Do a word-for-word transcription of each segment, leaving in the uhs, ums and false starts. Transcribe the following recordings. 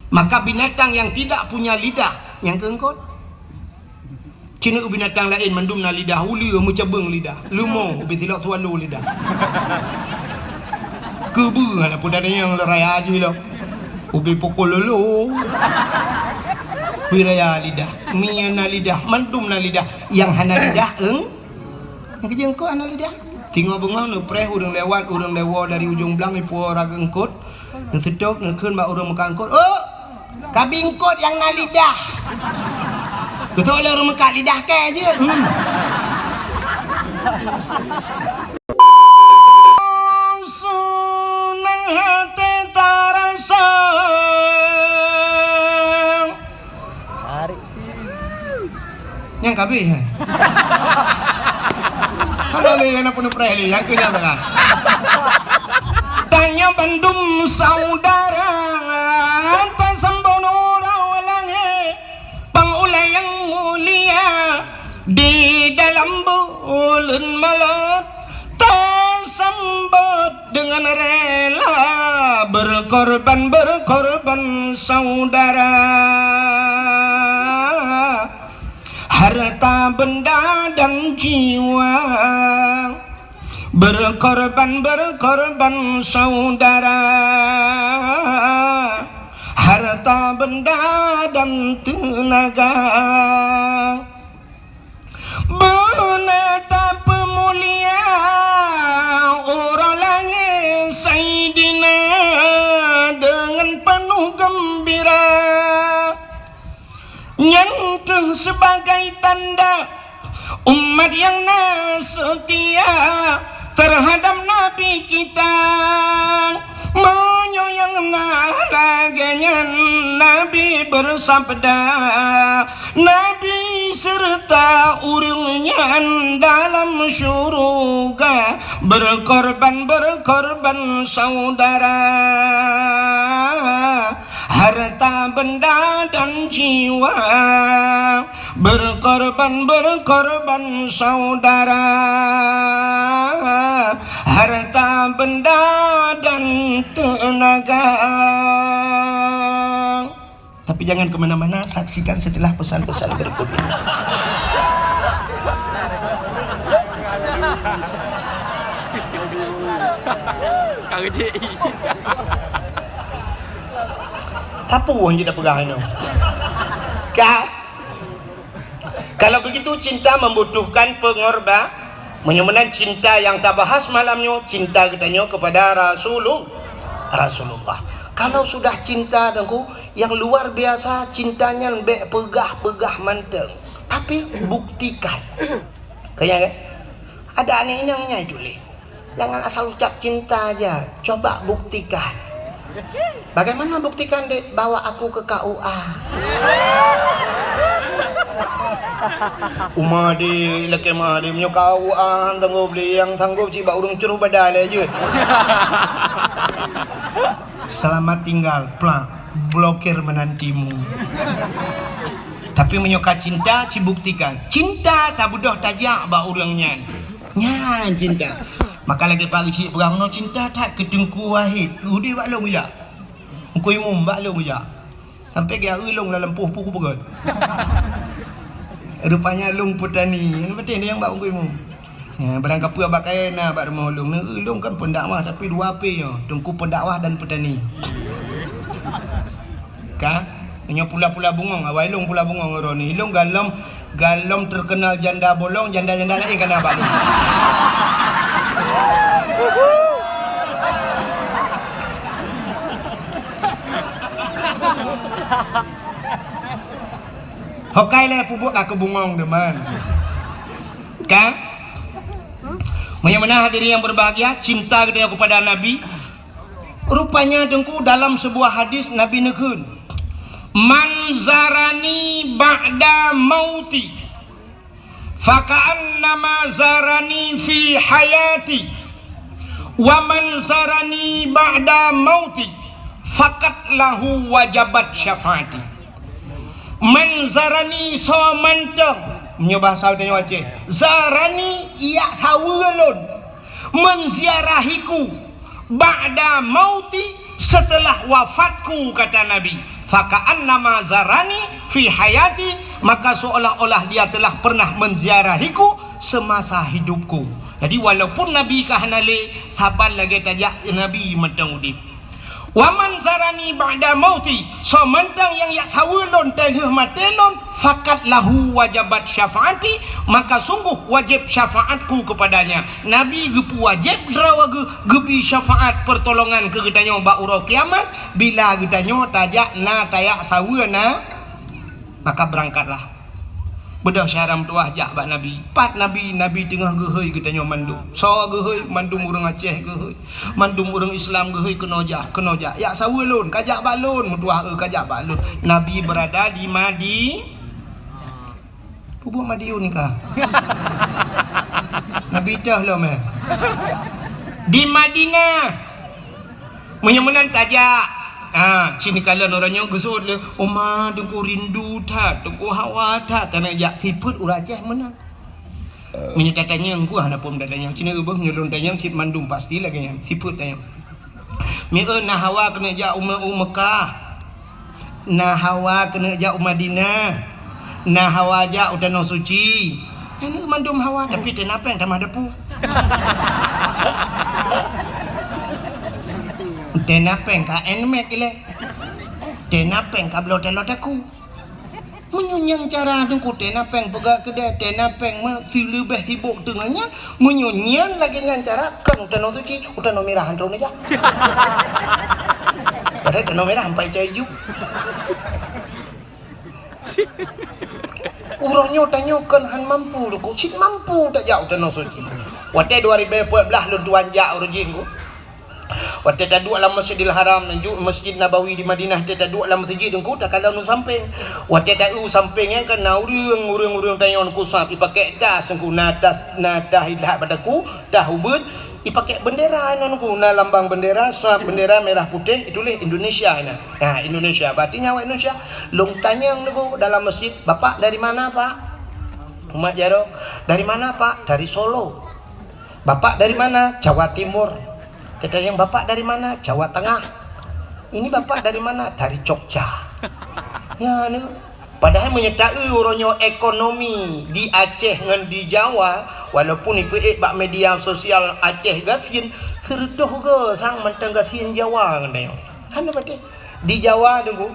Maka binatang yang tidak punya lidah, nyang keu eungkot. Ci na binatang laén mandum na lidah, uleue meucabeueng lidah, leumo ubé silok swallow lidah. Keubeue hana peue tanyong le raya jih lom. Ubé pukul lolo. Bui raya lidah, mie na lidah, mandum na lidah. Nyang hana lidah, eung-, nyang keu eungkot hana lidah. Singoh beungoh neupreh ureuëng lewat, ureuëng lewo dari ujong blang ipuwoe raga eungkot. Neuseutôt, neukheun bak ureuëng meukat eungkot, "Oh, kabi eungkot nyang na lidah." Geutôk lé ureuëng meukat, "Lidah kèe jeuet." Hmm. Nyang kabeh, hai. Hana lé, hana peunuh preh lé, nyang keu nyan teuka. Tanyoe bandum saudara, tasambot uroe langét, pang ulèe nyang mulia, di dalam buleuen Maulud, tasambot dengan rela, berkorban, berkorban saudara. Harta benda dan jiwa, berkorban, berkorban saudara. Harta benda dan tenaga. Beuna tapeumulia uroe langét Saidina deungon peunoh geumbira. Nyan kheueh sibagai tanda umat nyang na seutia terhadap Nabi kita. Meunyoe nyang na lagèe nyan, Nabi beusabda, Nabi seureuta ureuëng nyan dalam syeuruga, berkorban, berkorban saudara. Harta benda dan jiwa, berkorban, berkorban saudara. Harta benda dan tenaga. Tapi jangan ke mana-mana, saksikan setelah pesan-pesan berikut ini. Ka rejeki. Apa orang je dah pegang ni? Ka? Kalau begitu, cinta membutuhkan pengorba-, meunyoe meunan cinta nyang tabahas malam nyoe, cinta geutanyoe kepada Rasulul-, Rasulullah. Kalau sudah cinta, Teungku, nyang luar biasa cinta nyan bèk peugah-peugah mantong, tapi buktikan. Keu nyan, kan? Ada aneuk inong nyan tuléh. Jangan asal ucap cinta aja, coba buktikan. Bagaimana buktikan, Dek? Bawa aku ke K U A. Uma, Dek, lakèe ma, Dek, meunyoe K U A han sanggob lé, nyang sanggob cit bak ureueng cruh badan lé jeuet. Selamat tinggal, plak, blokir menantimu. Tapi meunyoe ka cinta, cibuktikan. Cinta tabeudôh tajak bak ureueng nyan. Nyan cinta. Maka lagèe Pak Geuchik peugah, "Meunoe cinta that keu Teungku Wahid, udép bak lôn jak. Teungku Imum bak lôn jak." Sampai geuya eu lôn lam lampôh peue kupeugöt. Rupanya lôn peutani. Nyang penting nyang bak Teungku Imum. Ya, barang kapeue bak kayèe na bak rumoh lôn. Neu eu lôn kan pendakwah, tapi dua P nyoe. Teungku pendakwah dan petani. Ka? Nyoe pula-pula bungöng, awai lôn pula bungöng uroe nyoe. Lôn galom, galom terkenal janda bolong, janda-janda laén ka na bak lôn. Hokai lé pubuet ka keubungöng deungon. Ka? Meunyoe meunan hadirin yang berbahagia, cinta geutanyoe kepada Nabi, rupanya Teungku dalam sebuah hadis Nabi neukheun, "Man zarani ba'da mauti, faka'annama zarani fi hayati, wa man zarani ba'da mauti, faqad lahu wajabat syafaati." Man zarani soe mantong, meunyoe bahasa tanyoe Aceh, zarani, jak saweue lôn, menziarahiku, ba'da mauti, setelah wafatku, kata Nabi, Faka'annama zarani fi hayati, maka seolah-olah dia telah pernah menziarahiku semasa hidupku. Jadi, walaupun Nabi ka hana lé, saban lagée tajak Nabi mantong udeb. Wa man zarani ba'da mauti, soe mantong nyang jak saweue lôn teulheueh maté lôn, faqad lahu wajabat syafaati, maka sungguh wajéb syafaatku kepadanya. Nabi geupeuwajéb droe geu-, geubri syafaat peurtolongan keu geutanyoe bak uroe kiamat, bila geutanyoe tajak na tajak saweue na, maka beurangkatlah. Beudôh syedara meutuwah jak bak Nabi. Pat Nabi, Nabi teungoh geuhôi geutanyoe mandum. Soe geuhôi? Mandum ureuëng Aceh geuhôi. Mandum ureuëng Islam geuhôi keunoe jak, keunoe jak. Jak saweue lôn, ka jak bak lôn, meutuwah, eu, ka jak bak lôn. Nabi beurada di Madi-, Peubuet Madiun ka. Nabi teuh lom, eh. Di Madinah. Meunyoe meunan tajak. Ha, sini kalon uroe nyoe geuseuôt lé, "Oma, Teungku rindu that, Teungku hawa that." Taneuk jak sifeuet ureuëng Aceh meunan. Meunyoe tatanyong, ku hana phon tatanyong. Cina ubah meunyoe lôn tanyong cit mandum pasti lagée nyan. Sifeuet tanyong. Mieu na hawa keuneuk jak u Me-, u Mekah. Na hawa keuneuk jak u Madinah. Na hawa jak u Tanoh Suci. Ini mandum hawa, tapi tena péng tamah depu. Tena péng ka Nmax ilée. Tena péng ka bloe taloe taku. Meunyoe nyan cara Teungku, tena péng peugah keudè, tena péng meusileubeh sibok teungoh nyan, meunyoe nyan lagée nyan cara, kon u Tanoh Suci, u Tanoh Mirah han troh neujak. Padahai Tanoh Mirah ampai cai ju. Uroe nyoe tanyoe kon han mampu Teungku, cit mampu tajak u Tanoh Suci. Watée dua ribu empat belas lôn tuan jak uroe jih Teungku. Watée taduek lam Masjidil Haram, ju Masjid Nabawi di Madinah, watée taduek lam meuseujid Teungku, takalon u sampéng. Watée ta-, u sampéng nyan kan na ureuëng, ureuëng-ureuëng tanyoe Teungku sab, ipakée tas Teungku, na tas, na tas ilhat bak daku, tas ubeuet, ipakée bendera nyan Teungku, na lambang bendera, sab bendera merah putéh, ituléh Indonesia nyan. Nah, Indonesia, berarti nyan awak Indonesia. Lôn tanyong Teungku dalam masjid, "Bapak dari mana, Pak?" Umat jaroe, "Dari mana, Pak?" "Dari Solo." "Bapak dari mana?" "Jawa Timur." Kita yang, "Bapak dari mana?" "Jawa Tengah." "Ini Bapak dari mana?" "Dari Jogja." Ya, ni. Padahai meunyoe ta-eu uroe nyoe ekonomi di Aceh ngon di Jawa, walaupun ipeuék bak media sosial Aceh gasien, seureutôh go sang mantong gasien Jawa ngon tanyoe. Hana patéh. Di Jawa Teungku,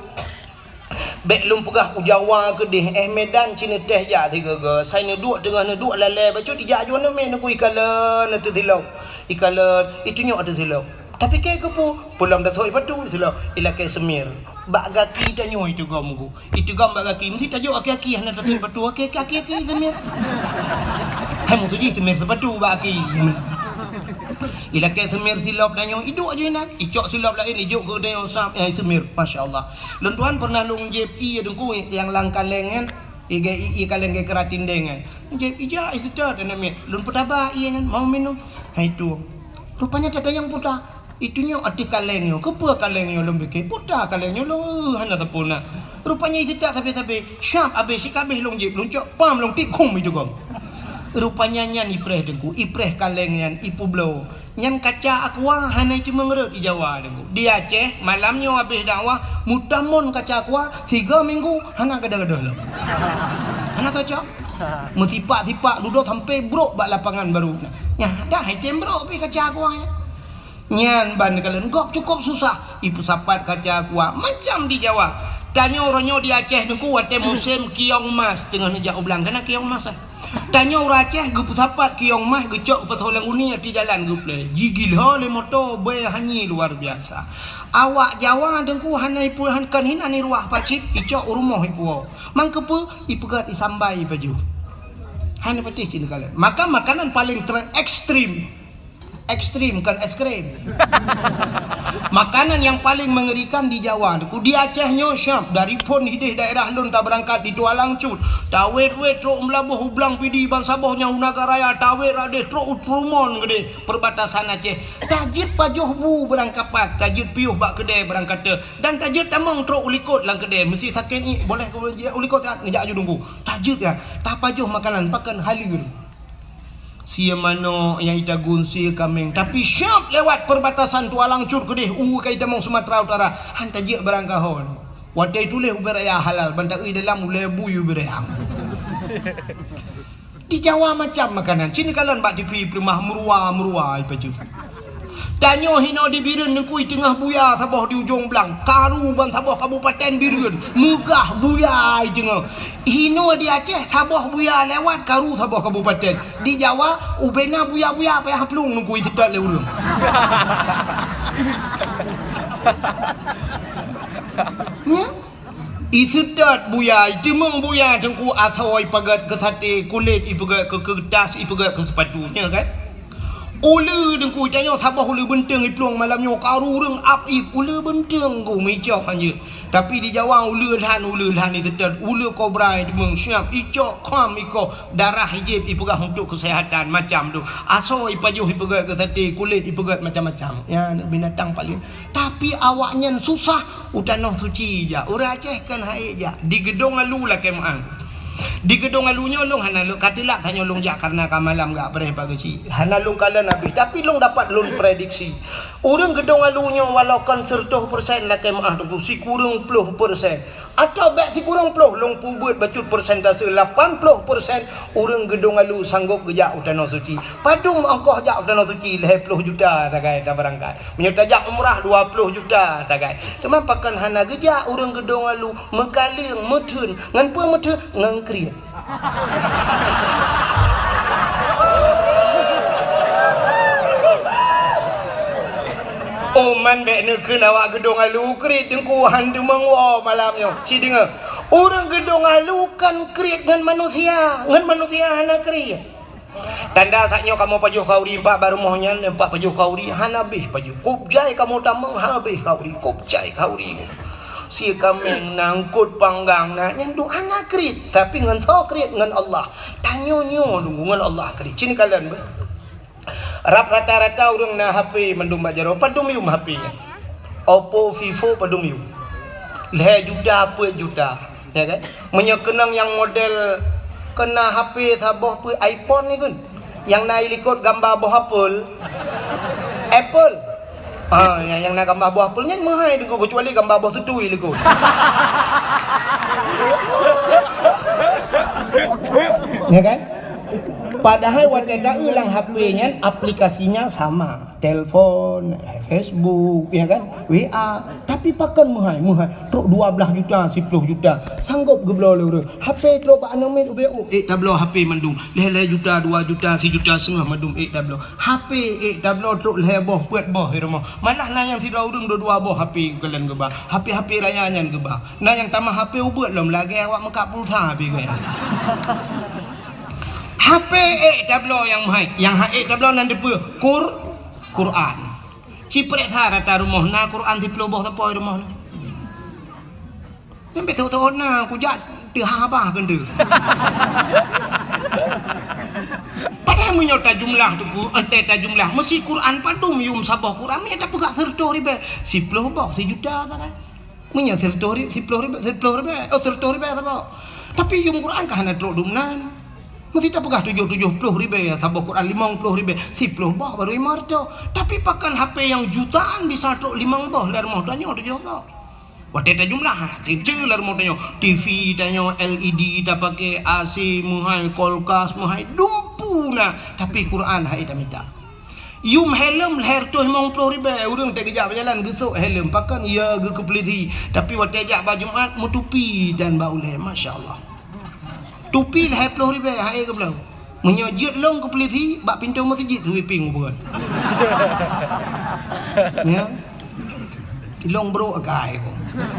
bék lôn peugah u Jawa keudeh, eh, Medan cina teuh jak sigoe-goe, sai neuduek teungoh neuduek lalé bacut ijak aju aneuk miet Teungku ikalon ateueh silop, ikalon, itunyok ateueh silop. Tapi kée keupeue, peulom tasok ipatu silop, ilakée seumir. Bak gaki tanyoe itugom Teungku. Itugom bak gaki, meusti tajok aki-aki hana tasok ipatu, aki-aki, aki-aki seumir. Hai meutuji seumir seupatu bak aki. Ilakée seumir silop tanyoe, iduek aju inan, icok silop laén, ijok keu tanyoe sab, eh, seumir. Masya Allah. Lôn tuan pernah lôn jieb ié Teungku nyang lam kaleng nyan, ié, ié kaleng geukeuratin deng nyan. Jieb ija, iseutôt aneuk miet. Lôn peutaba ié nyan, mau minum. Hai tueng. Rupanya tatanyong peue ta. Itunyok ateueh kaleng nyoe. Keupeue kaleng nyoe lôn pike? Peue ta kaleng nyoe lôn, eh, hana sapeue na. Rupanya iseutôt sabe-sabe. Syab abéh, sikabéh lôn jieb, lôn cok pam, lôn tiek khum itugom. Rupanya nyan ipreh Teungku, ipreh kaleng nyan, ipeubloe. Nyan kaca aqua hana iteumé rhot di Jawa Teungku. Di Aceh, malam nyoe abéh dakwah, meutamon kaca aqua, tiga minggu hana gadoh-gadoh lom. Hana cocok. Meusipak-sipak dudoe sampai brok bak lapangan baru. Nyan dah item brok pi kaca aqua nyan. Nyan ban kalon gob cukup susah. Ipeusapat kaca aqua macam di Jawa. Tanyoe uroe nyoe di Aceh Teungku watée musém kiong mas teungoh neujak u blang, kana kiong mas, eh. Tanyoe ureuëng Aceh geupeusapat kiong mas geucok geupasoe lam guni ateueh jalan geuplé. Jigila lé moto, bée hanyi luar biasa. Awak Jawa Teungku hana ipu-, han-, kon hinan iruah pacit, icok u rumoh ipuwoe. Mangkeupeue? Ipeugét isambai pajoh. Hana patéh cit neukalon. Maka makanan paling ter-, ekstrim. Ekstrim, kon es krim. Makanan yang paling mengerikan di Jawa, Teungku. Di Aceh nyoe siab, dari phon hideh daerah lôn tabeurangkat di Tualang Cut, tawét-wét trok Meulaboh u Blang Pidie, ban saboh nyan u Nagan Raya, tawét rot deh trok u Trumon keudeh, perbatasan Aceh. Tajeuet pajoh bu beurangkapat, tajeuet piôh bak keudè beurangkate, dan tajeuet tamong trok u likot lam keudè. Meusti sakét ngiek, boleh keu u likot, neujak aju Teungku. Tajeuet ya, tapajoh makanan, pakon halal. Sie manok nyang itagun sie kaméng, tapi siab lewat perbatasan Tualang Cut keudeh u ka itamong Sumatera Utara, han tajeuet barang kahon. Watèe tuléh ubé raya halal, ban taeu dalam ulèe bui ubé raya. Di Jawa macam makanan. Ci neukalon bak T V peuleumah meuruwa-meuruwa ipajoh. Tanyoe hinoe di Bireuen Teungku, i teungoh buya saboh di ujong blang. Karu ban saboh kabupaten Bireuen. Meugah buya i teungoh. Hinoe di Aceh saboh buya lewat, karu saboh kabupaten. Di Jawa, ubé na buya-buya payah plueng Teungku, iseutôt lé ureueng. Nyan. Iseutôt buya, iteumeung buya Teungku, asoe ipeugöt keu saté, kulét ipeugöt keu keureutah, ipeugöt keu seupatu, nyan kan? Uleue Teungku, tanyoe saboh uleue beunteueng iplueng malam nyoe, karu ureueng ap ip, uleue beunteueng Teungku, meuicok hanjeuet. Tapi di Jawa uleue lhan, uleue lhan iseutôt, uleue kobra iteumeung siap, icok kham ikoh, darah ijieb ipeugah untuk keuseuhatan, macam tu. Asoe ipajoh ipeugöt keu saté, kulét ipeugöt macam-macam. Ya, binatang paléng. Tapi awaknyan susah u Tanoh Suci jak. Ureueng Aceh kan han ék jak. Di Geudong Alu lakèe meu'ah. Di Geudong Alu nyoe lôn hana lôn, ka telat tanyoe lôn jak kareuna ka malam gak preh bak geuchik. Hana lôn kalon habéh, tapi lôn dapat lôn prediksi. Ureueng Geudong Alu nyoe walau kon seureutoh persen lakèe meu'ah Teungku, sikureueng ploh persen. Atawa bèk sikureueng ploh, lôn peubeuet bacut persentase, lapan ploh persen ureueng Geudong Alu sanggop geujak u Tanoh Suci. Padum ongkoh jak u Tanoh Suci? Lhèe ploh juta sagai tabeurangkat. Meunyoe tajak umrah dua ploh juta sagai. Teuma pakon hana geujak ureueng Geudong Alu, meukaleueng, meutheun. Ngon peue meutheun? Ngon kriet. Oh, man bèk neukheun awak Geudong Alu kriet Teungku, han teumeung woe malam nyoe. Ci deungö, ureueng Geudong Alu kon kriet ngon manusia, ngon manusia hana kriet. Tanda saat nyoe kamoe pajoh khauri, empat bak rumoh nyan, empat pajoh khauri, hana habéh pajoh. Kôb jai kamoe tamong, hana habéh khauri, kôb jai khauri. Sie kaméng na, eungkôt panggang na, nyan tu hana kriet, tapi ngon soe kriet? Ngon Allah. Tanyoe nyoe Teungku ngon Allah kriet. Ci neukalon beuh. Rab rata-rata ureueng na H P mandum bak jaroe, padum yum H P nyan. Oppo, Vivo padum yum. Lhèe juta, peuet juta, ya kan? Meunyoe keunong nyang model kon na H P saboh peuet iPhone ni kan? Nyang na i likot gamba boh apel. Apple. Ah, nyang, nyang na gamba boh apel nyan meuhai Teungku, keucuali gamba boh tutui likot. Ya kan? Padahai watèe taeu lam H P nyan aplikasinya sama. Telepon, Facebook, ya kan? W A. Tapi pakon meuhai, meuhai. Trok dua belas juta, siploh juta. Sanggop geubloe lé ureueng. H P trok bak aneuk miet ubé, oh, ék tabloe H P mandum. Lhèe-lhèe juta, dua juta, sijuta seungoh mandum ék tabloe. H P ék tabloe trok lhèe boh, peuet boh di rumoh. Malah na nyang sidroe ureueng dua-dua boh H P geukalon geuba. H P-H P raya nyan geuba. Na nyang tamah H P ubeuet lom lagèe awak meukat pulsa pih geuh. H P ék tabloe nyang meuhai, nyang han ék tabloe nan dipeue? Qur-, Quran. Ci peureksa rata rumoh na Quran siploh boh sapo di rumoh na. Nyan bèk teuôt-teuôt na, kujak teuhah bah keuneuk. Padahai meunyoe tajumlah Teungku, eh, tajumlah, meusi Quran padum yum saboh Quran, meunyoe tapeugah seureutoh ribèe, siploh boh, sijuta sagai. Meunyoe seureutoh ri-, siploh ribèe, siploh ribèe, oh, seureutoh ribèe saboh. Tapi yum Quran ka hana trok dum nan. Meusti tapeugah tujoh, tujoh ploh ribèe saboh Quran, limong ploh ribèe, siploh boh baru limong reutôh. Tapi pakon H P nyang jutaan bisa trok limong boh lam rumoh tanyoe tujoh boh. Watèe tajumlah, ha, keuceue lam rumoh tanyoe, T V tanyoe, L E D tapaké, A C meuhai, kulkas meuhai, dumpeue na, tapi Quran han ék tamita. Yum helm lhèe reutôh limong ploh ribèe, ureueng teugeujak beujalan geusok helm, pakon ya geukeupeuleudi. Tapi watèe jak bak Jumat, meutupi dan bak ulèe, masya Allah. Tupi lhèe ploh ribèe, han ék geubloe. Meunyoe jeuet lôn keupeuleudi, bak pintoe meuseujid sweeping ubeuet. Ya. Lôn brôk akai ku.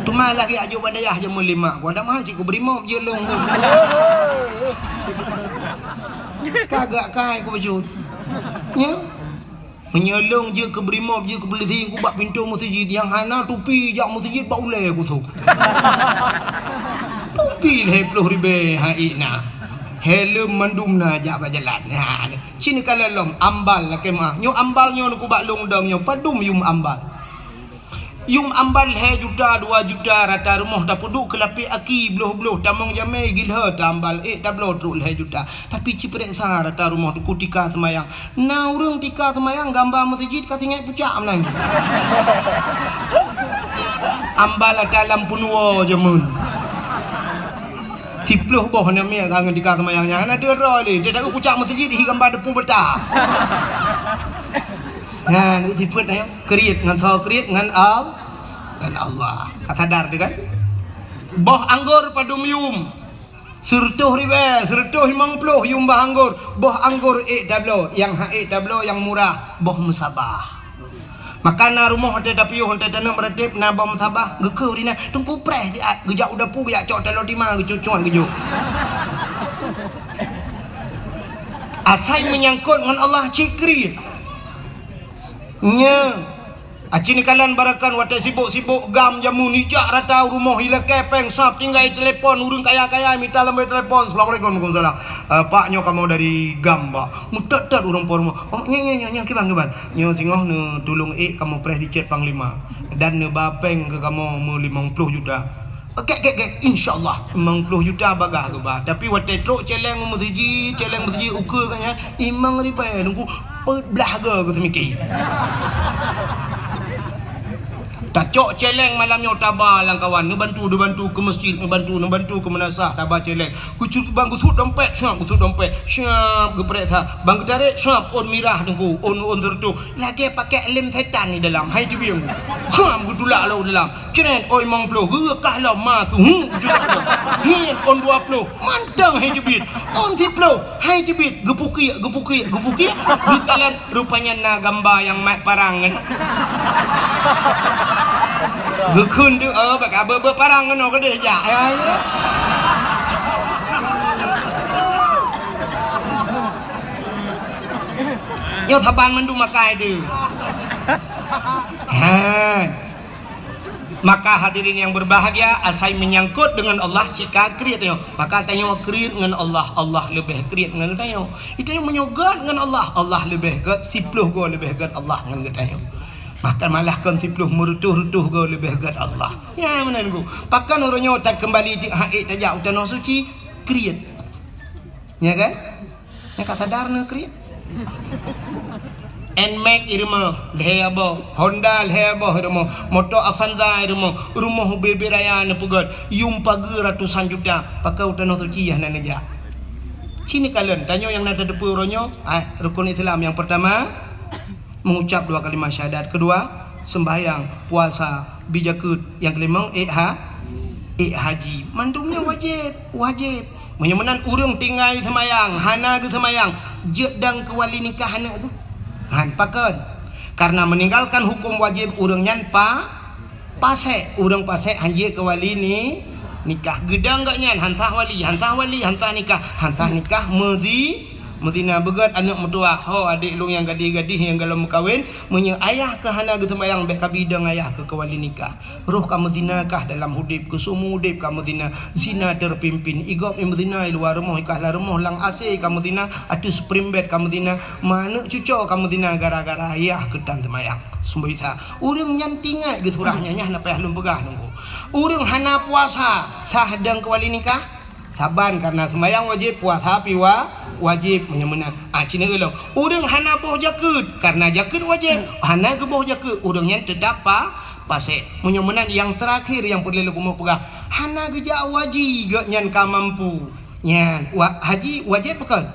Teuma lagèe jak jok bak dayah jameun lé mak ku, adak meuhan cit ku bri mop jeuet lôn ku. Ka gak akai ku bacut. Ya. Meunyoe lôn jeuet keu bri mop, jeuet keu peulisi, ku bak pintoe meuseujid, nyang hana tupi jak meuseujid bak ulèe ku sôk. Tupi lhèe ploh ribèe han ék na. Helm mandum na jak bak jalan. Ha, ci neukalon lom, ambal lakèe meu'ah. Nyoe ambal nyoe ku bak lôn dong nyoe, padum yum ambal. Yum ambal lhèe juta, dua juta, rata rumoh tapeuduek keu lapék aki, bloh-bloh, tamong jamèe, gilhö, ta ambal, ék tabloe trok lhèe juta. Tapi ci peureksa rata rumoh Teungku tika seumayang. Na ureueng tika seumayang gamba meuseujid ka singèt pucak meunan. Amba lata lam peunuwo jameun. Siploh boh na miet ka ngon tika seumayang nyan. Hana deuh droe lé. Teuka pucak meuseujid hi gamba depu beuta. Nyan, sifeuet nyan. Kriet ngon soe? Kriet ngon Al-, ngon Allah. Ka sadar teuh kan? Boh anggor padum yum. Seureutôh ribèe, seureutôh limong ploh yum bah anggor, boh anggor ék tabloe, nyang hana ék tabloe nyang murah, boh meusabah. Maka na rumoh watèe tapiôh, watèe taneuk meuratéb, na boh meusabah, geukheun ureueng nyan, "Teungku preh siat," geujak u dapu, geujak cok taloe tima, geucuet-cuet geujok. Asai meunyangkot ngon Allah cit kriet. Nyoe Aci neukalon barakan watèe sibok-sibok gam jameun, ijak rata u rumoh, ilakèe pèng sab, tinggai telepon ureueng kaya-kaya, mita lambôi telepon, "Assalamualaikum." "Waalaikumsalam." "Eh, Pak, nyoe kamoe dari gam, Pak." Meutot-tot ureueng po rumoh. "Oh, nyoe, nyoe, nyoe, nyoe, kiban, kiban?" "Nyoe singoh neutulông ék kamoe preh di cét Panglima. Dan neuba pèng keu kamoe meulimong ploh juta." "Oke, oke, oke, insya Allah." Limong ploh juta bagah geuba. Tapi watèe trok cèlèng meuseujid, cèlèng meuseujid ukeue ka nyan, limong ribèe, nunggu peuet blah go geuseumiké. Tacok cèlèng malam nyoe taba lam kawan, neubantu, neubantu keu meuseujid, neubantu, neubantu keu meunasah, taba cèlèng. Geucut bang geusuet dompet, siap geusuet dompet, siap geupareksa. Bang geutarek, siap ôn mirah teungku, ôn, ôn seureutôh. Lagèe pakèk lem setan di dalam, hai teubieng. Siap geutulak lom u dalam. Cret, ôn limong ploh, geukah lom ma keu hu, geucut lom. Hin, ôn dua ploh, mantong hai teubiet. Ôn siploh, hai teubiet, geupukiek, geupukiek, geupukiek. Geukalon rupanya na gamba nyang mat parang nyan. Geukheun deuh, oh, bak abeuet-beuet parang keunoe keudeh jak. Ya, ya. Nyoe saban mandum makai deuh. Ha. Maka hadirin yang berbahagia, asai menyangkut dengan Allah cit ka kriet nyoe. Maka tanyoe kriet ngon Allah, Allah leubeh kriet ngon tanyoe. Tanyoe meunyoe göt ngon Allah, Allah leubeh göt siploh goe leubeh göt Allah ngon geutanyoe. Maka malah kon siploh, meureutôh-reutôh goe leubeh göt Allah. Ya, meunan ku. Pakon uroe nyoe takeumbali di hak ék tajak u tanoh suci, kriet. Ya kan? Nyang ka sadar na kriet. Nmax i rumoh, lhèe boh. Honda lhèe boh i rumoh. Moto Avanza i rumoh. Rumoh ubé-ubé raya neupeugöt. Yum pageue ratusan juta. Pakon u tanoh suci hana neujak. Ci neukalon, tanyoe nyang na tateupeue uroe nyoe, ah, rukun Islam nyang peurtama, mengucap dua kalimat syahadat. Kedua, sembahyang, puasa, bi jakeuet. Nyang keulimong, ék ha-, ék haji. Mandum nyan wajéb, wajéb. Meunyoe meunan ureueng tinggai seumayang, hana geuseumayang, jeuet dong keu wali nikah aneuk geuh? Han, pakon? Karena meninggalkan hukum wajib ureueng nyan pa-, pasék. Ureueng pasék han jeuet keu wali ni-, nikah. Geudong gobnyan han sah wali, han sah wali, han sah nikah, han sah nikah meuzi-, meuzina. Beugöt aneuk meutuwah, "Ho, adék lôn nyang gadih-gadih nyang golom meukawen, meunyoe ayah kah hana geuseumayang, bèk kabi dong ayah kah keu wali nikah." Roh ka meuzina kah dalam udép, keu seumeu udép ka meuzina, zina terpimpin. I gob i meuzina i luwa rumoh, i kahla rumoh, lam AC ka meuzina, ateueh spring bed ka meuzina, ma aneuk cuco ka meuzina gara-gara ayah keuh tan seumayang. Seumboi sa, ureueng nyan tingat geusurah nyan, nyan hana payah lôn peugah nunggu. Ureueng hana puasa, sah dong keu wali nikah? Saban, karena seumayang wajéb, puasa pi wa-, wajéb, meunyoe meunan. Ah, ci neulôn. Ureueng hana boh jakeuet, karena jakeuet wajéb, hana geuboh jakeuet, ureueng nyan teutap pa-, pasék. Meunyoe meunan, nyang teurakhir nyang peureulèe lôn keumeung peugah, hana geujak u haji, gobnyan ka mampu. Nyan, wa-, haji wajéb pakon?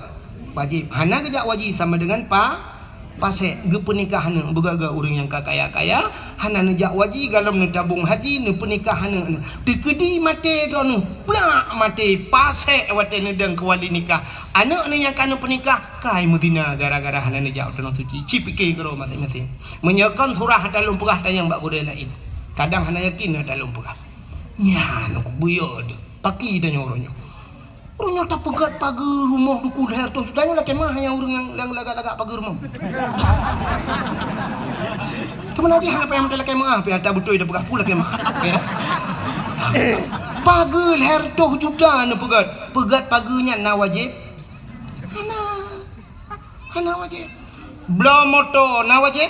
Wajéb. Hana geujak u haji sama dengan pa-, pasék, geupeunikah aneuk. Beugöt-göt ureueng nyang ka kaya-kaya, hana neujak u haji, golom neutabong haji, neupeunikah aneuk. Teukeudi maté droeneuh, plak maté, pasék watèe neudong keu wali nikah. Aneuk neuh nyang ka neupeunikah, kai meuzina gara-gara hana neujak u tanoh suci. Ci pike keudroe maséng-maséng. Meunyoe kon surah ata lôn peugah, tanyong bak gurèe laén. Kadang hana yakin ata lôn peugah. Nyan, buyö deuh. Paki tanyoe uroe nyoe. Ureueng nyoe tapeugöt pageue rumoh teungku lhèe reutôh juta nyoe lakèe meuah nyang ureueng nyang, nyang lagak-lagak pageue rumoh. Teuma na jih hana payah meuteulakèe meuah, pih ata beutôi tapeugah peue lakèe meuah. Ya. Pageue lhèe reutôh juta neupeugöt. Peugöt pageue nyan na wajéb? Hana. Hana wajéb. Bloe moto na wajéb?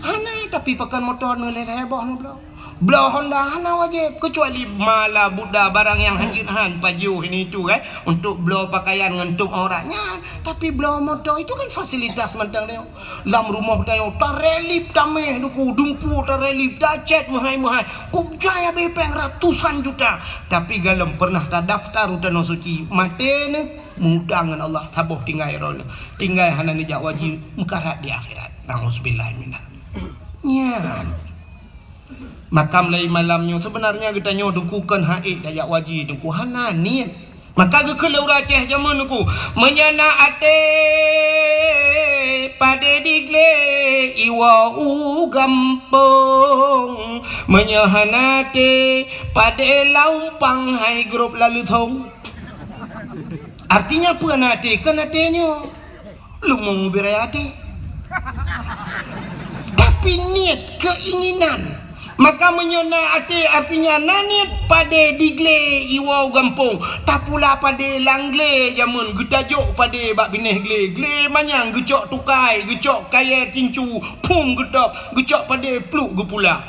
Hana, tapi pakon moto neuh lhèe-lhèe boh neubloe. Bloe Honda hana wajéb, keucuali mala buda barang nyang hanjeuet han pajoh ini itu, kan, untuk bloe pakaian ngon tutup aurat nyan. Tapi bloe moto itu kan fasilitas mantong nyoe. Lam rumoh tanyoe tarelip tameh duku, dumpu tarelip, tacet meuhai-meuhai. Kok jaya bepeng ratusan juta. Tapi galom pernah tadaftar u Tanoh Suci, maté neuh, meuutang ngon Allah, saboh tinggai droeneuh. Tinggai hana neujak haji, meukarat di akhirat. Nauzubillah minal. Nyan. Maka mulai malam nyoe, sebenarnya geutanyoe teungku kon han ék tajak haji teungku, hana niet. Maka geukheun lé ureueng Aceh jameun teungku, meunyoe na até padé diglé iwoe u gampông, meunyoe hana até padé laumpang hai grob lam leuthong. Artinya peue na até? Kon até nyoe. Leumo beu raya até. Tapi niet, keinginan. Maka meunyoe na até, artinya na niet, padé diglé iwoe u gampông. Tapula padé lam glé jameun, geutajok padé bak binéh glé. Glé manyang geucok tukai, geucok kayèe tincu, phom geutôb, geucok padé pluek geupula.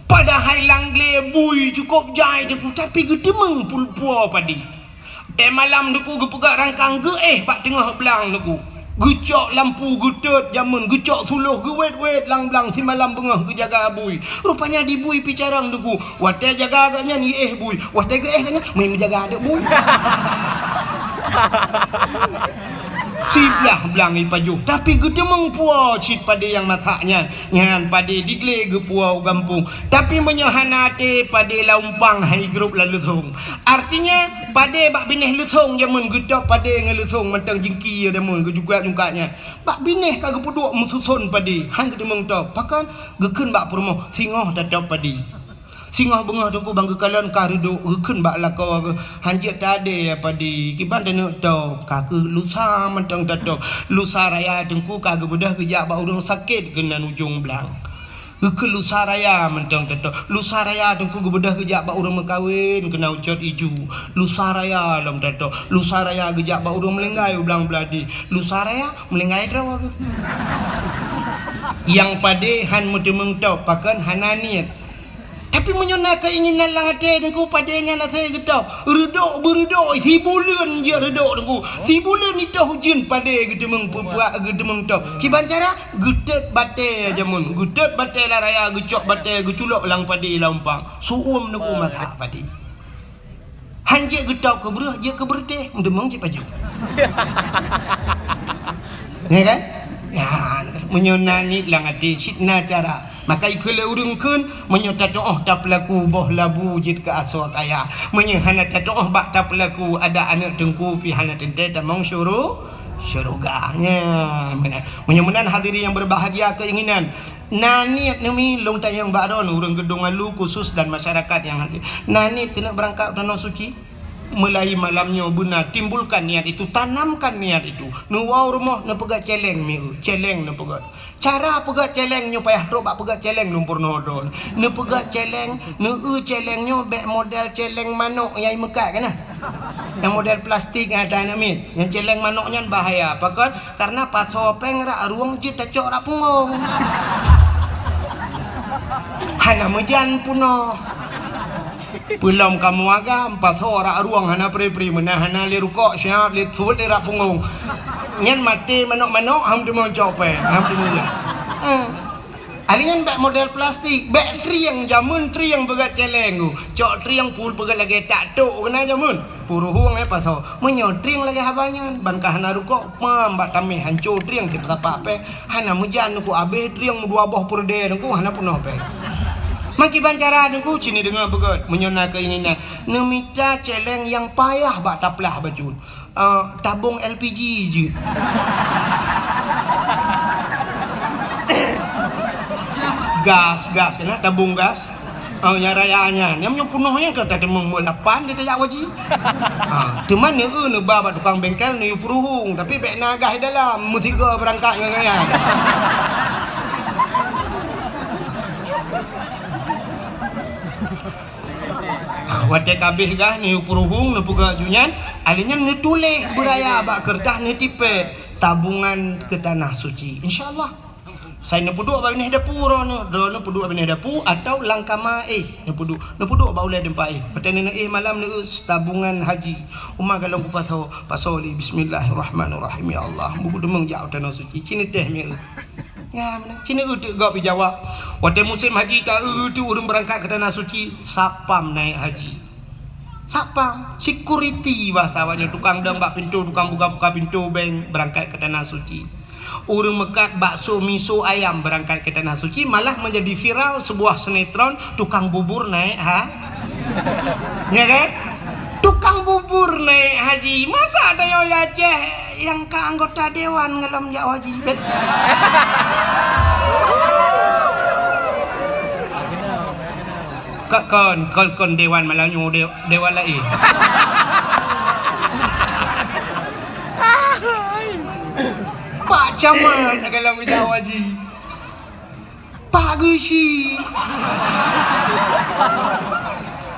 Padahai lam glé bui cukôp jai teungku, tapi geuteumeung pul-, puwoe padé. Watèe malam teungku geupeugah rangkang geuéh bak teungoh blang teungku. Geucok lampu geutot jameun, geucok suloh geuwét-wét lam blang simalam beungoh geujaga bui. Rupanya di bui pih carông teungku. Watèe jaga gobnyan iéh bui. Watèe geuéh gobnyan, meujaga adak bui. Siblah blang ipajoh, tapi geuteumeung puwoe cit padé nyang masak nyan. Nyan padé diglé geupuwoe u gampông. Tapi meunyoe hana até, padé laumpang hai grob lam leuthong. Artinya, padé bak binéh leuthong jameun geutôb padé ngon leuthong mantong jingki jameun geujungkat-jungkat nyan. Bak binéh ka geupeuduek meususon padé, han geuteumeung tôb. Pakon? Geukheun bak peurumoh, singoh tatôb padé. Singoh beungoh teungku ban geukalon ka reudôk, geukheun bak lakoe geuh, "Han jeuet tadé padé, kiban taneuk tôb, ka keuh lusa mantong tatôb. Lusa raya teungku ka geubeudôh geujak bak ureueng sakét keunan ujong blang." Geukheun lusa raya mantong tatôb. Lusa raya teungku geubeudôh geujak bak ureueng meukawen keunan ucot iju. Lusa raya lom tatôb. Lusa raya geujak bak ureueng meulinggai u blang Beuladi. Lusa raya meulinggai droe geuh. Nyang padé han meuteumeung tôb, pakon hana niet. Tapi meunyoe na keinginan lam até teungku, padé nyan asai geutôb. Reudôk beureudôk, sibuleuen jeuet reudôk teungku. Sibuleuen itôh ujeuen padé geuteumeung peuprak, geuteumeung tôb. Kiban cara? Geutot batèe jameun. Geutot batèe lam raya, geucok batèe, geuculok lam padé laumpang. Su'uem teungku masak padé. Han jeuet geutôb keu breueh, jeuet keu beureutéh, meudeumeung cit pajoh. Ya kan? Ya, meunyoe na niet lam até, cit na cara. Maka ikheun lé ureueng kheun, meunyoe tatu'oh tapeulaku boh labu jeuet keu asoe kaya. Meunyoe hana tatu'oh bak tapeulaku, adak aneuk teungku pih hana teuntèe tamong syuru-, syeuruga. Nya, meunan. Meunyoe meunan hadirin yang berbahagia keinginan, na niet neumi lôn tanyong bak droeneuh ureueng Geudong Alu khusus dan masyarakat nyang hadir. Na niet keuneuk beurangkat u Tanoh Suci? Mulai malam nyoe beuna timbulkan niat itu, tanamkan niat itu. Neuwoe u rumoh neupeugöt cèlèng mieu, cèlèng neupeugöt. Cara peugöt cèlèng nyoe payah trôk bak peugöt cèlèng lôn peurunoe droeneuh. Neupeugöt cèlèng, neueu cèlèng nyoe bèk model cèlèng manok nyang imeukat kana. Nyang model plastik nyang ata aneuk miet. Nyang cèlèng manok nyan bahaya. Pakon? Karena pasoe pèng rak rueng jeuet tacok rak punggong. Hana meujan peunoh. Peulom kamoe agam, pasoe rak rueng hana pri-pri, meunan hana lé rukok, siat lé thôt lé rak punggong. Nyan maté manok-manok, han teumeucok pèng, han teumeujan. Eh. Alinyan bèk model plastik, bèk trieng, jameun trieng peugöt cèlèng ku. Cok trieng pul peugöt lagèe tak tok keunan jameun. Puruhueng eh pasoe. Meunyoe trieng lagèe haba nyan, ban ka hana rukok, pam bak tamèh hanco trieng teupeutapak pèng. Hana meujan teungku abéh trieng meudua boh peureudèe teungku hana peunoh pèng. Meukiban cara teungku cit neudeungö beugöt. Meunyoe na keinginan, neumita cèlèng nyang payah bak taplah bacut. Eh, tabong L P G jeuet. Gas, gas keunan, tabong gas. Oh, nyang raya nyan. Nyang meunyoe peunoh nyan ka tateumong meuh lapan di tajak haji. Ha, teuma neueu neuba bak tukang bengkel neuyue peuruhueng, tapi bèk na gas di dalam, meusigoe beurangkat ngon nyan. Ha, watèe ka abéh gas neuyue peuruhueng, neupeugöt ju nyan, alinyan neutuléh beuraya bak keureutah neutipèe tabungan keu Tanah Suci. Insya Allah. Sai neupeuduek bak binéh dapu droeneuh, droeneuh peuduek bak binéh dapu atau lam kama éh neupeuduek, neupeuduek bak ulèe teumpat éh. Watèe neuéh malam neuéh tabungan haji. Uma galong kupasoe, pasoe lé, bismillahirrahmanirrahim, ya Allah. Buku deungon jak u Tanoh Suci, ci neutéh meuéh. Ya, meunan. Ci neuéh teuk gob jijawab. Watèe musém haji taéh teuk ureueng beurangkat keu Tanoh Suci, satpam naék haji. Satpam, security bahasa awaknyan, tukang dong bak pintoe, tukang buka-buka pintoe bank beurangkat keu Tanoh Suci. Ureueng meukat bakso, miso, ayam beurangkat keu Tanoh Suci, malah menjadi viral sebuah sinetron tukang bubur naék ha-, ya kan? Tukang bubur naék haji. Masa tanyoe Aceh nyang ka anggota dewan ngon lom jak haji? Bet. Ka-, kon, kon, kon dewan malam nyoe de-, dewan laén. Pak Camat galong jak haji. Pak Geuchik.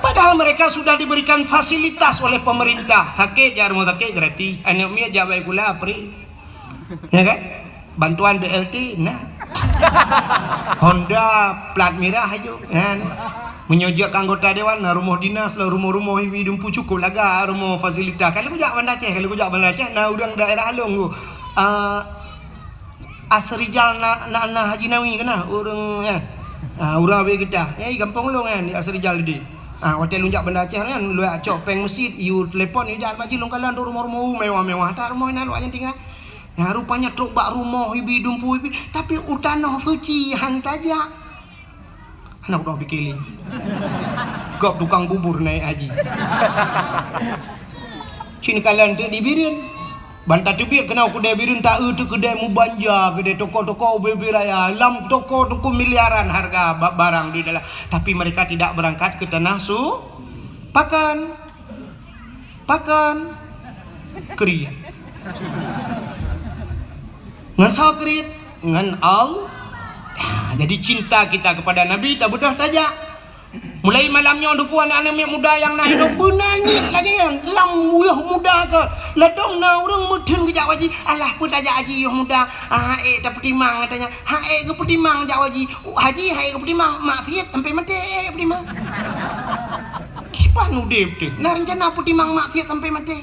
Padahal mereka sudah diberikan fasilitas oleh pemerintah. Sakét jak rumoh sakét gratis. Aneuk miet jak bak sikula free. Ya kan? Bantuan B L T na. Honda plat mirah aju. Ya, na. Meunyoe jeuet keu anggota dewan, na rumoh dinas, na rumoh-rumoh ibi dumpu cukôp lagak rumoh fasilitas. Kalau kujak Banda Aceh, kalau kujak Banda Aceh, na ureueng daerah lôn tu. Ah, Asrijal na, na, na Haji Nawi keunan, ureueng, ya. Ah, ureueng abéh geutah. Ya, di gampông lôn kan, di Asrijal tadi. Ah, watèe lôn jak Banda Aceh kan, lôn cok péng meuseujid, yue telepon, yue jak bak jih lôn kalon tu rumoh-rumoh mewah-mewah. That rumoh inan awaknyan tinggai. Ya, rupanya trok bak rumoh ibi dumpu ibi, tapi u Tanoh Suci han tajak. Hana kudoh pike lé. Gob tukang bubur naék haji. Cit kalon teuk di Bireuen. Ban tateubiet keunoe keudè Bireuen, taeu teuk keudè meubanja, keudè toko-toko ubé-ubé raya. Lam toko-toko miliaran harga ba-, barang di dalam. Tapi mereka tidak berangkat ke Tanoh Su-, Pakon. Pakon? Kriet. Ngon soe kriet? Ngon Allah. Ya, jadi cinta kita kepada Nabi tabeudôh tajak. Mulai malam nyoe Teungku, aneuk-aneuk miet muda nyang na hidup beuna niet lagèe nyan, lam yôh muda ka. Ladôm na ureueng meutheun geujak haji, alah peue tajak haji yôh muda. Ah, ék tapeutimang katanya. Ha ék geupeutimang jak haji. Haji ha ék geupeutimang, maksiet sampai maté ék geupeutimang. Kiban udép teuh, na reuncana peutimang maksiet sampai maté.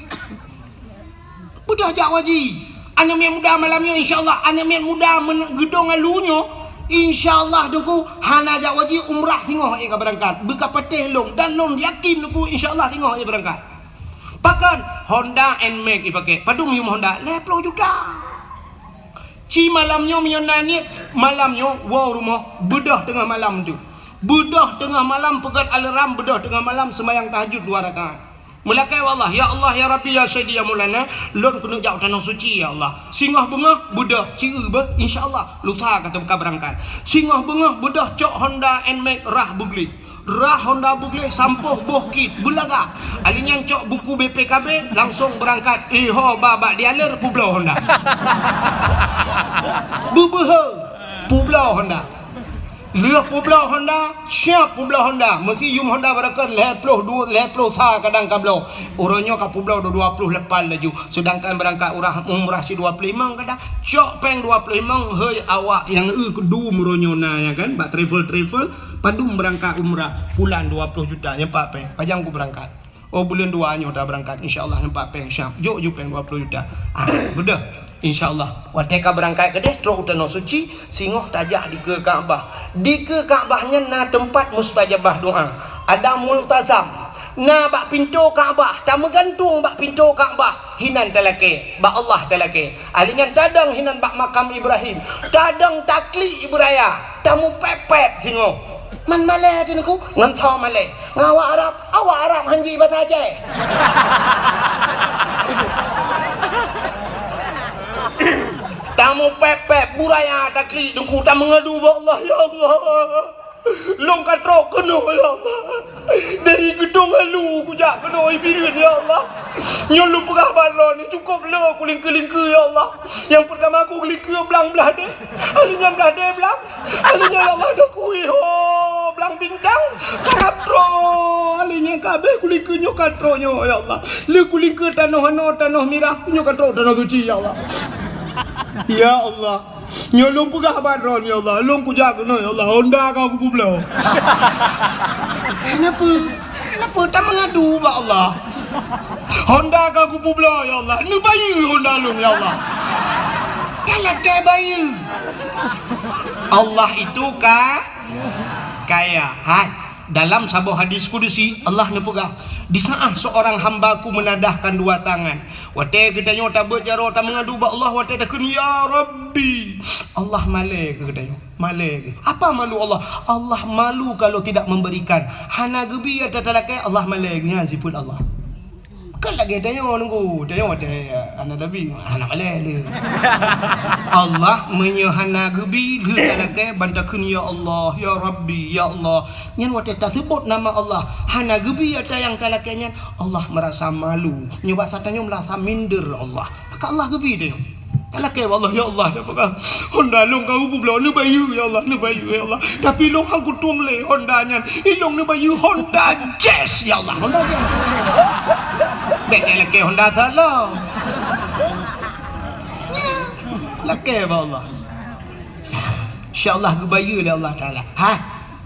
Beudôh jak haji. Aneuk miet muda malam nyoe, insya Allah, aneuk miet muda men-, geudong alu nyoe, insya Allah Teungku, hana jak haji, umrah singoh ék ka beurangkat. Beuka patéh lôn, dan lôn yakin Teungku, insya Allah singoh ék beurangkat. Pakon Honda Nmax ipakè. Padum yum Honda? Lhèe plôh juta. Ci malam nyoe meunyoe na niet, malam nyoe woe rumoh, beudôh teungoh malam tu. Beudôh teungoh malam, peugöt alarm, beudôh teungoh malam seumayang tahajud dua rakaat. Meulakèe bak Allah, "Ya Allah, ya Rabbi, ya Sayyidi, ya Maulana, lôn keuneuk jak u Tanoh Suci, ya Allah. Singoh beungoh, beudôh, ci eu beuh, insya Allah, lusa ka teuka beurangkat. Singoh beungoh, beudôh cok Honda Nmax rhah beugleh." Rhah Honda beugleh sampôh boh kit beulaga. Ali nyan cok buku B P K B, langsong beurangkat. Eh, ho ba bak dealer peubloe Honda. Beubeuhe peubloe Honda. Lheueh peubloe Honda, siap peubloe Honda. Meusi yum Honda barokon lhèe plôh dua, lhèe plôh sa kadang ka bloe. Uroe nyoe ka peubloe dua ploh lapan laju. Seudangkan beurangkat urah umrah si dua ploh limong kadang. Cok péng dua ploh limong, hei awak nyang eu keudum uroe nyoe na, ya kan, bak travel-travel. Padum beurangkat umrah, pulan dua ploh juta, nyan pat péng. Pajan ku beurangkat? Oh, buleuen dua nyoe tabeurangkat, insya Allah nyan pat péng, siap. Jok ju péng dua ploh juta. Ah, beudôh. Insya Allah. Watèe ka beurangkat keudeh, trôk u Tanoh Suci, singoh tajak dikeue Ka'bah. Dikeue Ka'bah nyan na teumpat mustajabah doa. Ada multazam. Na bak pintoe Ka'bah, tameugantung bak pintoe Ka'bah, hinan talakèe, bak Allah talakèe. Ali nyan tadong hinan bak makam Ibrahim, tadong taklik beuraya, tamupèp-pèp singoh. Man malèe Teungku, ngon soe malèe? Ngon awak Arab, awak Arab han ji basa Aceh. Tamupèp-pèp beuraya taklik Teungku, tameungadu bak Allah, "Ya Allah, lôn ka trôk keunoe, ya Allah. Dari Geudong Alu kujak keunoe Bireuen, ya Allah. Nyoe lôn peugah bak droeneuh, cukôp le kulingkeue-lingkeue, ya Allah. Nyang peurtama kulingkeue blang blah deh. Ali nyan blah deh blang. Ali nyan, ya Allah, dah kui ho blang bintang. Ka trôk. Ali nyan ka abéh kulingkeue nyoe, ka trôk nyoe, ya Allah. Le kulingkeue tanoh anoe, tanoh mirah, nyoe ka trôk Tanoh Suci, ya Allah." Ya Allah. Nyoe lôn peugah bak droe, ya Allah, lôn kujak keunoe, ya Allah, honda ka kupeubloe. Kenapa? Kenapa tameungadu bak Allah? Honda ka kupeubloe, ya Allah. Neubayeue honda lôn, ya Allah. Talakée bayeue. Allah itu ka-, kaya. Hai, dalam saboh hadis kudusi, Allah neupeugah, "Di saat seorang hamba-Ku menadahkan dua tangan." Watée geutanyoe tabeuet jaroe tameungadu bak Allah, watée takheun, "Ya Rabbi," Allah malée keu geutanyoe. Malée geuh. Apa malu Allah? Allah malu kalau tidak memberikan. Hana geubi ata talakée, Allah malée geuh. Nyan sifeuet Allah. Kan lagée tanyoe nunggu, tanyoe watée hana tabi, hana malée lé. Allah meunyoe hana geubi, lheueh talakée ban takheun, "Ya Allah, ya Rabbi, ya Allah." Nyan watée taseubut nama Allah, hana geubi ata nyang talakée nyan, Allah merasa malu. Nyoe basa tanyoe merasa minder Allah. Maka Allah geubi tanyoe. Talakée bak Allah, "Ya Allah, dah peugah, honda lôn ka kupeubloe, neubayeue, ya Allah, neubayeue, ya Allah. Tapi lôn han kutueng lé honda nyan. Ilôn neubayeue honda Jazz, ya Allah, honda Jazz." Bék talakée honda salah. Lakée bak Allah. Insya Allah geubayeue lé Allah Taala. Ha,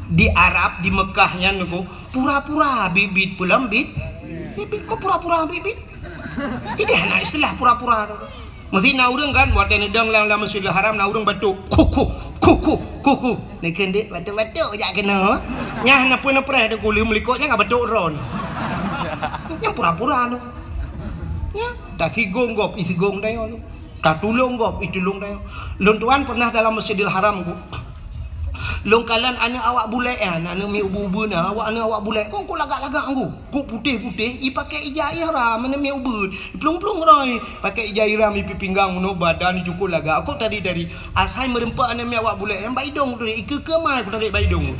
di Arab, di Mekah nyan nunggu, pura-pura bit-bit peulom bit. Bit-bit, pura-pura bit-bit. Ideh hana istilah pura-pura tu. Meusti na ureuëng kan, watée neudong lam, lam Masjidil Haram, na ureuëng batuk, "Kuku, kuku, kuku." Neukheun dek batuk-batuk jak keunoe. Nyah na peue neupreh deuk uleuem likot nyang batuk ron. Nyang pura-pura tu. Nya, tasigong gob, isigong dayo tu. Tatulông gob, itulông dayo. Lôn tuan pernah dalam Masjidil Haram ku. Lôn kalon aneuk awak bulek nyan, aneuk miet ubeut-ubeut nyan, awak aneuk awak bulek, kok, kok lagak-lagak ngon ku. Kok putéh-putéh, ipakè ija ihram, aneuk miet ubeut. Iplueng-plueng roi, pakè ija ihram, ipi pinggang, meunoe badan, icukot lagak. Kok tadi-tadi, asai meureumpok aneuk miet awak bulek nyan bak idong tu, ikeue-keue mai ku tarék bak idong.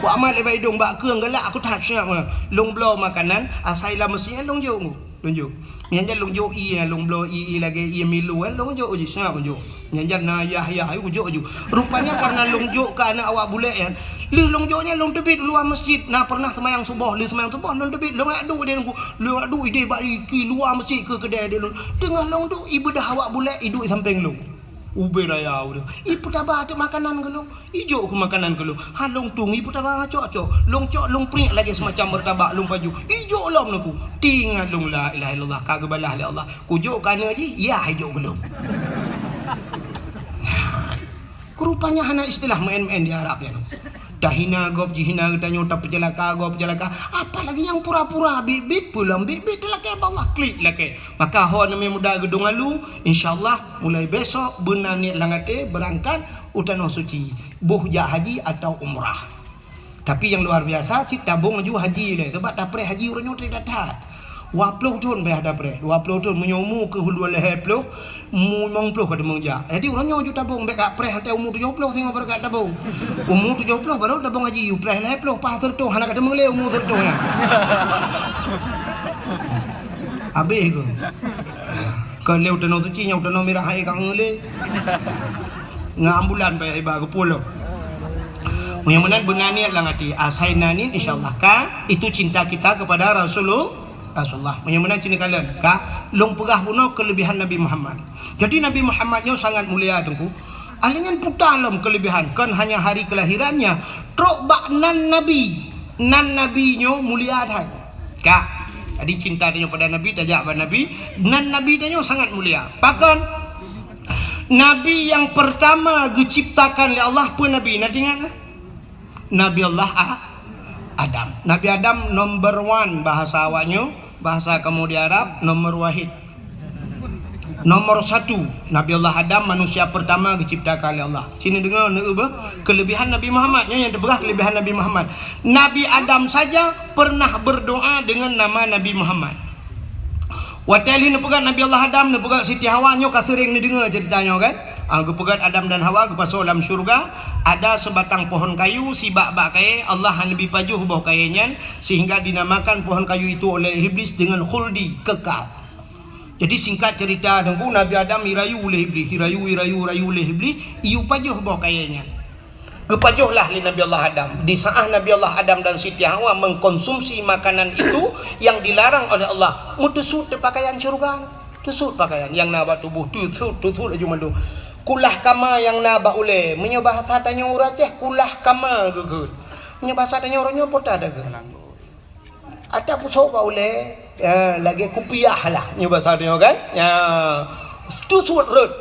Ku amat lé bak idong, bak keueng galak, aku that siap. Lôn bloe makanan, asai lam meuseujid lôn jok ngon ku. Lôn jok. Nyan jan lôn jok ié, lôn bloe ié, ié lagèe ié Milo, eh, lôn jok jih, seungab lôn jok. Nyan jan na yah-yah, ayu jok ju. Rupanya karena lôn jok keu aneuk awak bulek nyan. Lheueh lôn jok nyan lôn teubiet luwa masjid. Na pernah seumayang suboh, lheueh seumayang suboh lôn teubiet, lôn jak duek di lôn, lôn jak duek ideh bak iki luwa masjid keu keudè di lôn. Teungoh lôn duek, ibeudoh awak bulek iduek sampéng lôn. Ubé raya ureueng. Ipeutaba teuk makanan keu lôn. Ijok keu makanan keu lôn. Ha lôn tueng ipeutaba cok-cok. Lôn cok lôn priek lagèe seumacam meurtabak lôn pajoh. Ijok lom lôn ku. Tingat lôn la ilaha illallah ka geubalah lé Allah. Kujok keu aneuk jih, yah ijok keu lôn. Rupanya hana istilah meu'en-meu'en di Arab nyan. Tahina gob jihina geutanyoe, tapeuceulaka gob peuceulaka. Apalagi nyang pura-pura bit-bit, peulom bit-bit, talakèe bak Allah, klik lakèe. Maka ho aneuk muda geudong alu, insya Allah mulai besok beuna niet lam até beurangkat u Tanoh Suci, boh jak haji atau umrah. Tapi nyang luar biasa, cit tabong laju haji lé, sabab tapreh haji uroe nyoe trép that-that. Dua ploh thon payah tapreh, dua ploh thon, meunyoe umu keuh dua lhèe ploh, umu limong ploh ka teumong jak. Jadi uroe nyoe ju tabong, bèk ka preh watèe umu tujoh ploh singoh baru ka tabong. Umu tujoh ploh baru tabong haji, u preh lhèe ploh, paih seureutôh, hana ka teumong lé umu seureutôh nyan. Habéh keuh. Kon lé u Tanoh Suci, nyoe u Tanoh Mirah hai ka ngeulé. Ngon ambulan payah iba keu pulo. Meunyoe meunan beuna niet lam até, asai na niet, insya Allah ka, itu cinta kita kepada Rasulullah. Rasulullah. Meunyoe meunan cit neukalon, ka, lôn peugah bunoe keulebihan Nabi Muhammad. Jadi Nabi Muhammad nyoe sangat mulia teungku. Ahli nyan puta lom keulebihan, kon hanya hari kelahirannya, trok bak nan Nabi. Nan Nabi nyoe mulia that. Ka. Jadi cinta tanyoe pada Nabi, tajak bak Nabi. Nan Nabi tanyoe sangat mulia. Pakon? Nabi nyang pertama geuciptakan lé Allah peue Nabi? Na teuingat na? Nabi Allah A-, Adam. Nabi Adam number one bahasa awaknyoe, bahasa kamoe di Arab, nomor wahid. Nomor satu, Nabi Allah Adam manusia pertama geuciptakan lé Allah. Sini deungoe, neueu beuh, keulebihan Nabi Muhammad. Nyoe nyang teupeugah keulebihan Nabi Muhammad. Nabi Adam saja pernah berdoa dengan nama Nabi Muhammad. Watèe lheueh neupeugöt Nabi Allah Adam, neupeugöt Siti Hawa, nyoe ka seuréng neudeungoe ceurita nyoe kan? Ah, geupeugöt Adam dan Hawa geupasoe lam syeuruga, ada sebatang pohon kayu, sibak bak kayèe, Allah hana neubi pajoh boh kayèe nyan, sehingga dinamakan pohon kayu itu oleh Iblis dengan khuldi, kekal. Jadi singkat cerita, Teungku, Nabi Adam jirayu lé Iblih, jirayu, jirayu, jirayu lé Iblih, jiyue pajoh boh kayèe nyan. Geupajoh lah lé Nabi Allah Adam. Di saat Nabi Allah Adam dan Siti Hawa mengkonsumsi makanan itu yang dilarang oleh Allah, meuteusut teuh pakaian syeuruga. Teusut pakaian nyang na bak tuboh, teusut, teusut laju mandum. Kulah kama nyang na bak ulée. Meunyoe bahasa tanyoe ureuëng Aceh, kulah kama geukheun. Meunyoe bahasa tanyoe uroe nyoe, peue ta geukheun? Ata pusok bak ulée, ya, lagée kupiah lah, nyoe bahasa tanyoe kan? Ya, teusuet rot.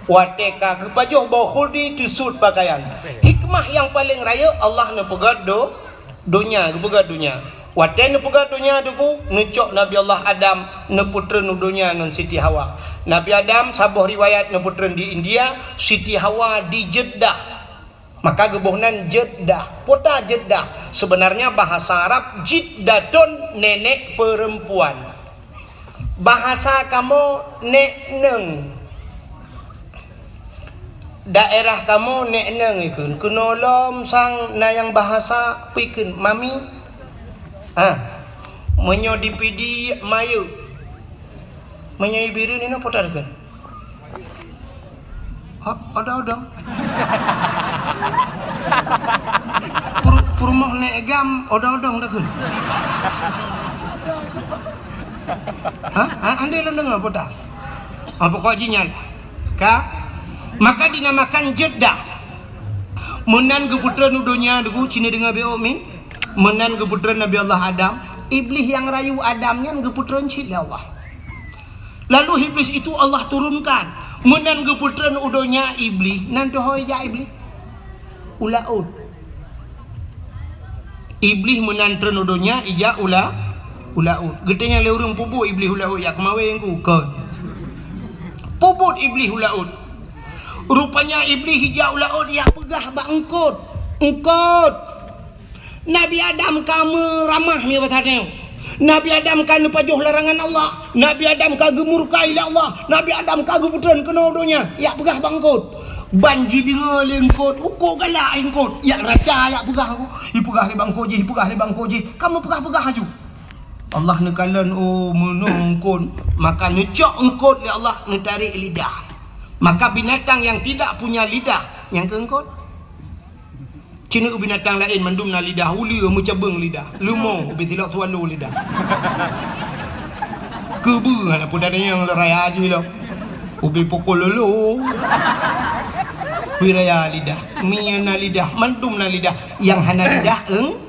Watée ka geupajoh boh khuldi, teusuet pakaian. Hikmah nyang paleng rayeuk, Allah neupeugét do-, donya, geupeugét donya. Watée neupeugét donya Teungku, neucok Nabi Allah Adam, neupeutreun u donya ngon Siti Hawa. Nabi Adam, saboh riwayat, neupeutreun di India, Siti Hawa di Jeddah. Maka geuboh nan Jeddah. Peue ta Jeddah? Seubeunarnya bahasa Arab, jiddatun, nenek perempuan. Bahasa kamoe, nek neueng. Daerah kamoe, nek neueng ikheun. Keunoe lom sang na nyang bahasa peue ikheun, mami. Ah. Meunyoe di Pidie, mayeuek. Meunyoe i Bireuen inoe, peue ta geukheun? Hot, odong-odong. Pur-, peurumoh nek GAM, odong-odong ta geukheun. Ha? Ha, andai lôn deungoe, peue ta? Ha, pokok jih nyan. Ka? Maka dinamakan Jeddah. Meunan geupeutreun u donya Teungku, ci neudeungoe beuh mi. Meunan geupeutreun Nabi Allah Adam. Iblih nyang rayu Adam nyan geupeutreun cit lé Allah. Lalu Iblis itu Allah turunkan. Meunan geupeutreun u donya Iblih, nan teuhôi jak Iblih? U laôt. Iblih meunan treun u donya, ijak u la-, u laôt. Geutanyong lé ureuëng, peue buet Iblih u laôt, jak keumawén ku? Kon. Peue buet Iblih u laôt? Rupanya Iblih ijak u laôt, jak peugah bak eungkôt. Eungkôt! Nabi Adam ka meuramah, meunyoe basa tanyoe. Nabi Adam ka neupajoh larangan Allah. Nabi Adam ka geumurka lé Allah. Nabi Adam ka geupeutreun keunoe u donya. Jak peugah bak eungkôt. Ban jideungoe lé eungkôt, uko galak eungkôt. Jak raca, jak peugah, ipeugah lé bak eungkôt jih, ipeugah lé bak eungkôt jih. Ka meupeugah-peugah laju. Allah neukalon, oh, meunoe eungkôt. Maka neucok eungkôt lé Allah, neutarek lidah. Maka binatang yang tidak punya lidah, nyang keu eungkôt. Ci neueu binatang laén mandum na lidah, uleue meucabeueng lidah, leumo ubé silok swallow lidah. Keubeue hana peue tanyong lé raya jih lom. Ubé pukul lolo. Pi raya lidah, mi na lidah, mandum na lidah. Nyang hana lidah, eung-,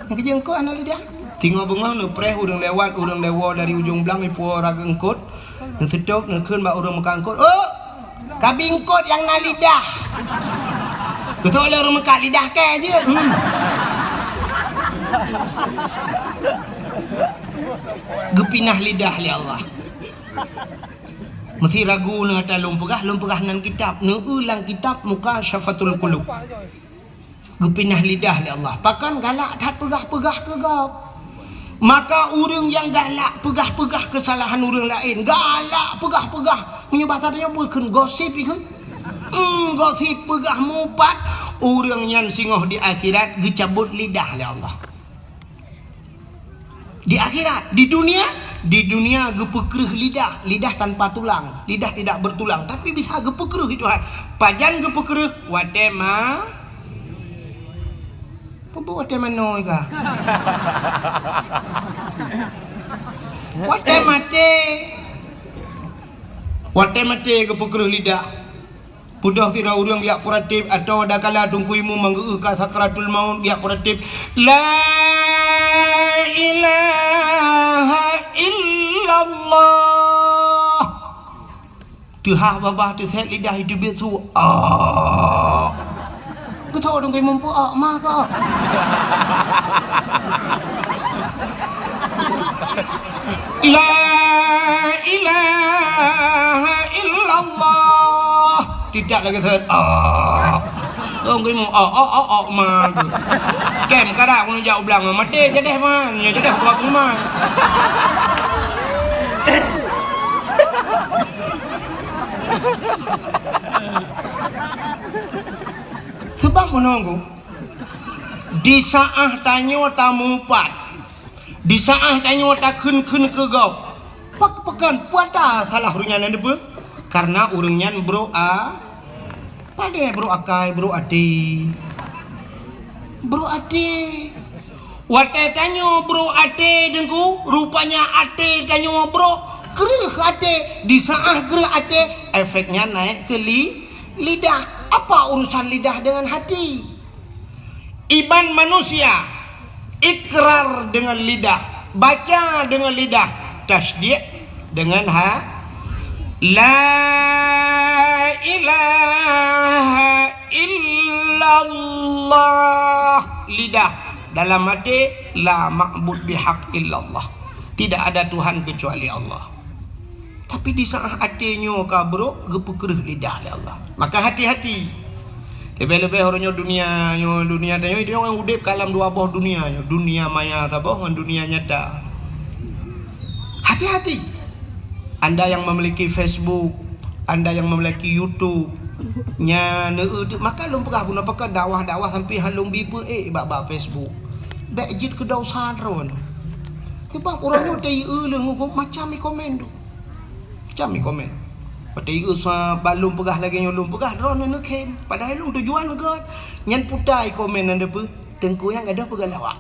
nyang keujeueng eungkôt hana lidah. Singoh beungoh neupreh ureuëng lewat, ureuëng lewoe dari ujong blang ipuwoe raga eungkôt. Neuseutôt, neukheun bak ureuëng meukat eungkôt, "Oh, kabi eungkôt nyang na lidah." Beutôi lé ureuëng meukat, lidah kèe jeuet. Hmm. Geupinah lidah lé Allah. Meusé ragu neuh ata lôn peugah, lôn peugah nan kitab. Neueu lam kitab Mukasyafatul Qulub. Geupinah lidah lé Allah. Pakon? Galak that peugah-peugah keu gob. Maka ureuëng nyang galak peugah-peugah keusalahan ureuëng laén, galak peugah-peugah, meunyoe basa tanyoe peue kheun, gosip ikheun. Hmm, gosip peugah mupat, ureuëng nyan singoh di akhirat geucabot lidah lé Allah. Di akhirat, di dunia, di dunia geupeukreueh lidah, lidah tanpa tulang, lidah tidak bertulang, tapi bisa geupeukreueh Tuhan. Pajan geupeukreueh? Watée ma-, peue buet watée manoe ka? Watée maté. Watée maté geupeukreueh lidah. Peudeuh sidroe ureuëng jak peuratéb, atawa dakala Teungku Imum manggeu ka sakratul maut jak peuratéb, "La ilaha illallah." Teuhah babah teusét lidah iteubiet su, "Ah." Geutho Teungku Imum peue, "Ah, ma ka." La ilaha illallah. Tidak lagi set. Ah. Song geumu, oh, oh, oh, oh, ma. Kem kada kunu jak ublang mati jadi man, ya jadi buat man. Sebab menunggu di saat tanyo tamupat Di saát tanyoe takheun-kheun keu gob, pak-, pakon, peue ata salah ureuëng nyan neupeue? Kareuna ureuëng nyan brok a-, padé brok akai, brok até. Brok até. Watée tanyoe brok até Teungku, rupanya até tanyoe brok, kreueh até. Di saát kreueh até, efek nyan naék keu li-, Lidah, apa urusan lidah dengan hati? Iman manusia, ikrar dengan lidah, baca dengan lidah, tasdiq dengan ha-, la ilaha illallah, lidah, dalam hati, la ma'bud bihaq illallah, tidak ada Tuhan kecuali Allah. Tapi di saat até nyoe ka brok, geupeukreuh lidah lé Allah. Maka hati-hati. Leubeh-leubeh uroe nyoe dunia nyoe, dunia tanyoe, itu nyoe udeb ka lam dua boh dunia nyoe, dunia maya saboh ngon dunia nyata. Hati-hati. Anda yang memiliki Facebook, anda yang memiliki YouTube, nya neu-eu teuk, maka lôn peugah bunoe pakat dakwah-dakwah sampai han lôn bi peuék bak, bak Facebook. Bék jeuet keu dosa droe. Sebab uroe nyoe teu-eu leuh ngon macam i komen tu. Macam i komen. Watèe i-, sa-, ban lôn peugah lagèe nyoe lôn peugah, droeneuh neukhém. Padahai lôn tujuan gèt. Nyan puta i komen nyan deuh peue? Teungku nyan gadôh peugah lawak.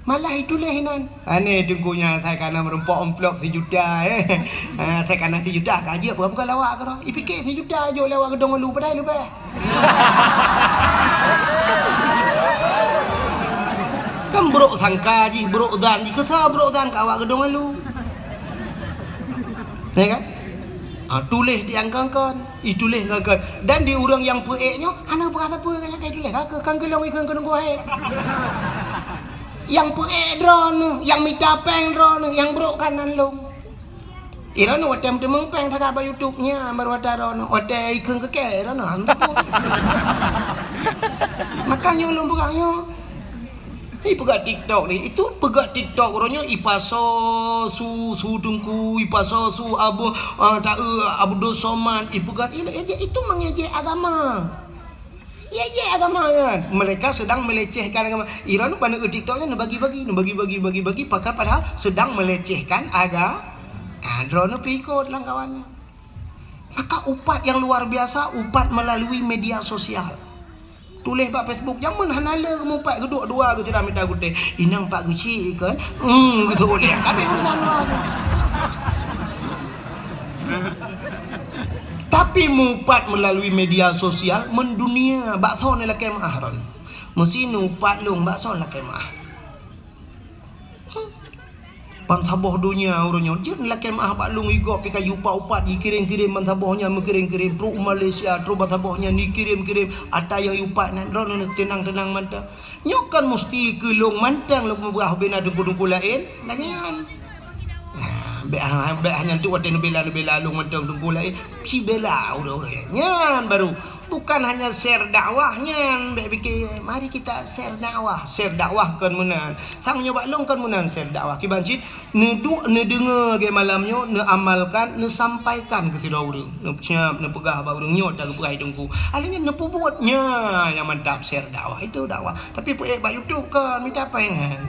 Malah ituléh inan. Aneh teungku nyan, asai ka na meurumpok amplop sijuta, eh. Ah, asai ka na sijuta ka jeuet peugah-peugah lawak keudroe. Ipike sijuta jok lé awak Geudong Ulu, padahai leubeh. Kan brok sangka jih, brok zan jih. Keu soe brok zan keu awak Geudong Ulu? Ya kan? Ah, tuléh di angkangkan, ituléh angkangkan. Dan di ureueng nyang peuék nyoe, hana peurasa peue nyang ka ituléh. Ka keu, kan keu lôn ikheun keu Teungku Wahid. Nyang peuék droeneuh, nyang mita péng droeneuh, nyang brok kan nan lôn. Droeneuh watèe meuteumèe péng sagai bak YouTube nyan, baru watèe droeneuh, watèe ikheun keu kèe droeneuh, han teupeu. Makajih lôn peugah nyoe. Ipeugah TikTok ni, itu peugah TikTok uroe nyoe ipasoe su, su teungku, ipasoe su Abu, ah, ta-, eh, Abdul Somad, ipeugah, itu mengejek agama. Ngejek agama nyan. Mereka sedang melecehkan agama. Droeneuh ban neu-eu TikTok nyan neubagi-bagi, neubagi-bagi, bagi-bagi, pakon padahal sedang melecehkan aga-, ah, droeneuh pih ikot lam kawan. Maka upat yang luar biasa, upat melalui media sosial. Tuléh bak Facebook, jameun hana lé geumupat, geuduek dua geuh sidang mita gutèe. Inong Pak Geuchik kan? Hmm, gitu ulèe. Tapi urusan luwa tu. Tapi mupat melalui media sosial mendunia, bak soe neulakèe meu'ah droeneuh. Meusi neuupat lôn, bak soe neulakèe meu'ah. Bansaboh donya uroe nyoe jeuet lakèe meu'ah bak lôn, i gob pih ka jiupat-upat, jikirém-kirém bansaboh nyan, meukirém-kirém trok u Malaysia, trok bansaboh nyan jikirém-kirém, ata nyang jiupat nyan droeneuh teunang-teunang mantong. Nyoe kon musti keu lôn mantong lôn peugah ubé na teungku-teungku laén, lagèe nyan. Nah, bèk ha-, bèk hana tu watèe neubela-neubela lôn mantong teungku laén, sibela ureueng-ureueng nyan baru. Bukan hanya share dakwah nyan, bèk pike, mari kita share dakwah. Share dakwah kon meunan. Sang nyoe bak lôn kon meunan share dakwah. Kiban cit, neuduek, neudeungoe lagèe malam nyoe, neuamalkan, neusampaikan keu sidroe ureueng. Neusiap, neupeugah bak ureueng nyoe, ta geupeugah teungku. Akhirnya neupeubuet, nyan nyang mantap share dakwah. Itu dakwah. Tapi peuék bak YouTube kon, mita péng kan.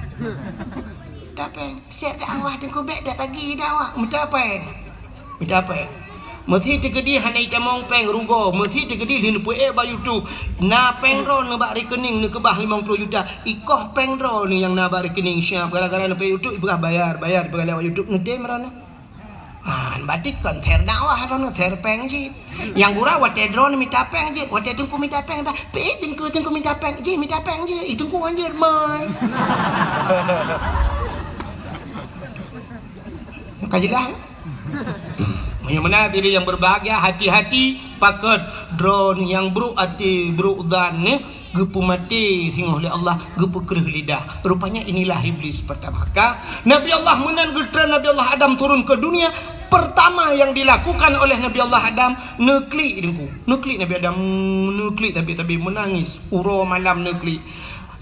Mita péng. Share dakwah teungku, bèk dak bagi dakwah. Mita péng. Mita péng. Meusé teukeudi hana itamong péng rugoe, meusé teukeudi lheueh neupeuék bak YouTube. Na péng droeneuh bak rekening neukeubah limong ploh juta. Ikoh péng droeneuh nyang na bak rekening siap gara-gara neupeuék YouTube ipeugah bayar, bayar, ipeugah lewat YouTube neutem droeneuh. Ha, berarti kon share dakwah droeneuh, share péng cit. Nyang gura watèe droeneuh mita péng jeuet, watèe teungku mita péng, bah, pih teungku, teungku mita péng, jih mita péng jeuet, ih teungku han jeuet mai. Ka jeulaih. Meunyoe meunan hadirin yang berbahagia, hati-hati pakon droeneuh nyang brok até, brok zan, eh. Geupeumaté singoh lé Allah, geupeukreuh lidah. Rupanya inilah iblis pertama. Ka Nabi Allah meunan geutreun Nabi Allah Adam turun ke dunia, pertama yang dilakukan oleh Nabi Allah Adam, neuklik teungku. Neuklik Nabi Adam, neuklik tabi-tabi menangis. Uroe malam neuklik.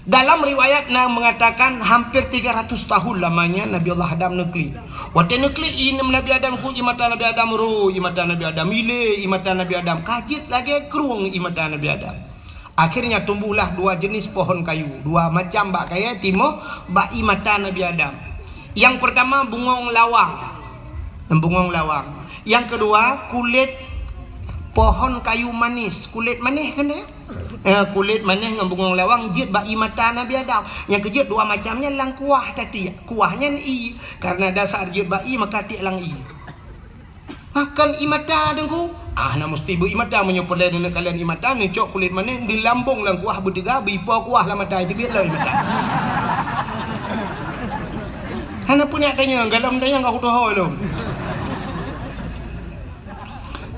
Dalam riwayat na mengatakan hampir tiga ratus tahun lamanya Nabi Allah Adam neuklik. Watèe neuklik i Nabi Adam ku, i mata Nabi Adam ro, i mata Nabi Adam ilé, i mata Nabi Adam kajit lagèe krueng i mata Nabi Adam. Akhirnya tumbuhlah dua jenis pohon kayu, dua macam bak kayèe timoh bak i mata Nabi Adam. Yang pertama bungong lawang. Bungong lawang. Yang kedua kulét pohon kayu manis, kulét manéh kan ya? Eh, kulét manéh ngon bungong lawang jeuet bak i mata Nabi Adam. Nyang keujeuet dua macam nyan lam kuah tatiek. Kuah nyan ie. Karena dasar jeuet bak ie maka tiek lam ie. Makan ié mata Teungku. Ah, na musti beu ié mata meunyoe peureulée neuneuk kalon ié mata, neucok kulét manéh, neulambong lam kuah beuteuga, beuipo kuah lam mata, teubiet lom ié mata. Hana peue neuk tanyong, galom tanyong ka kutohôi lom.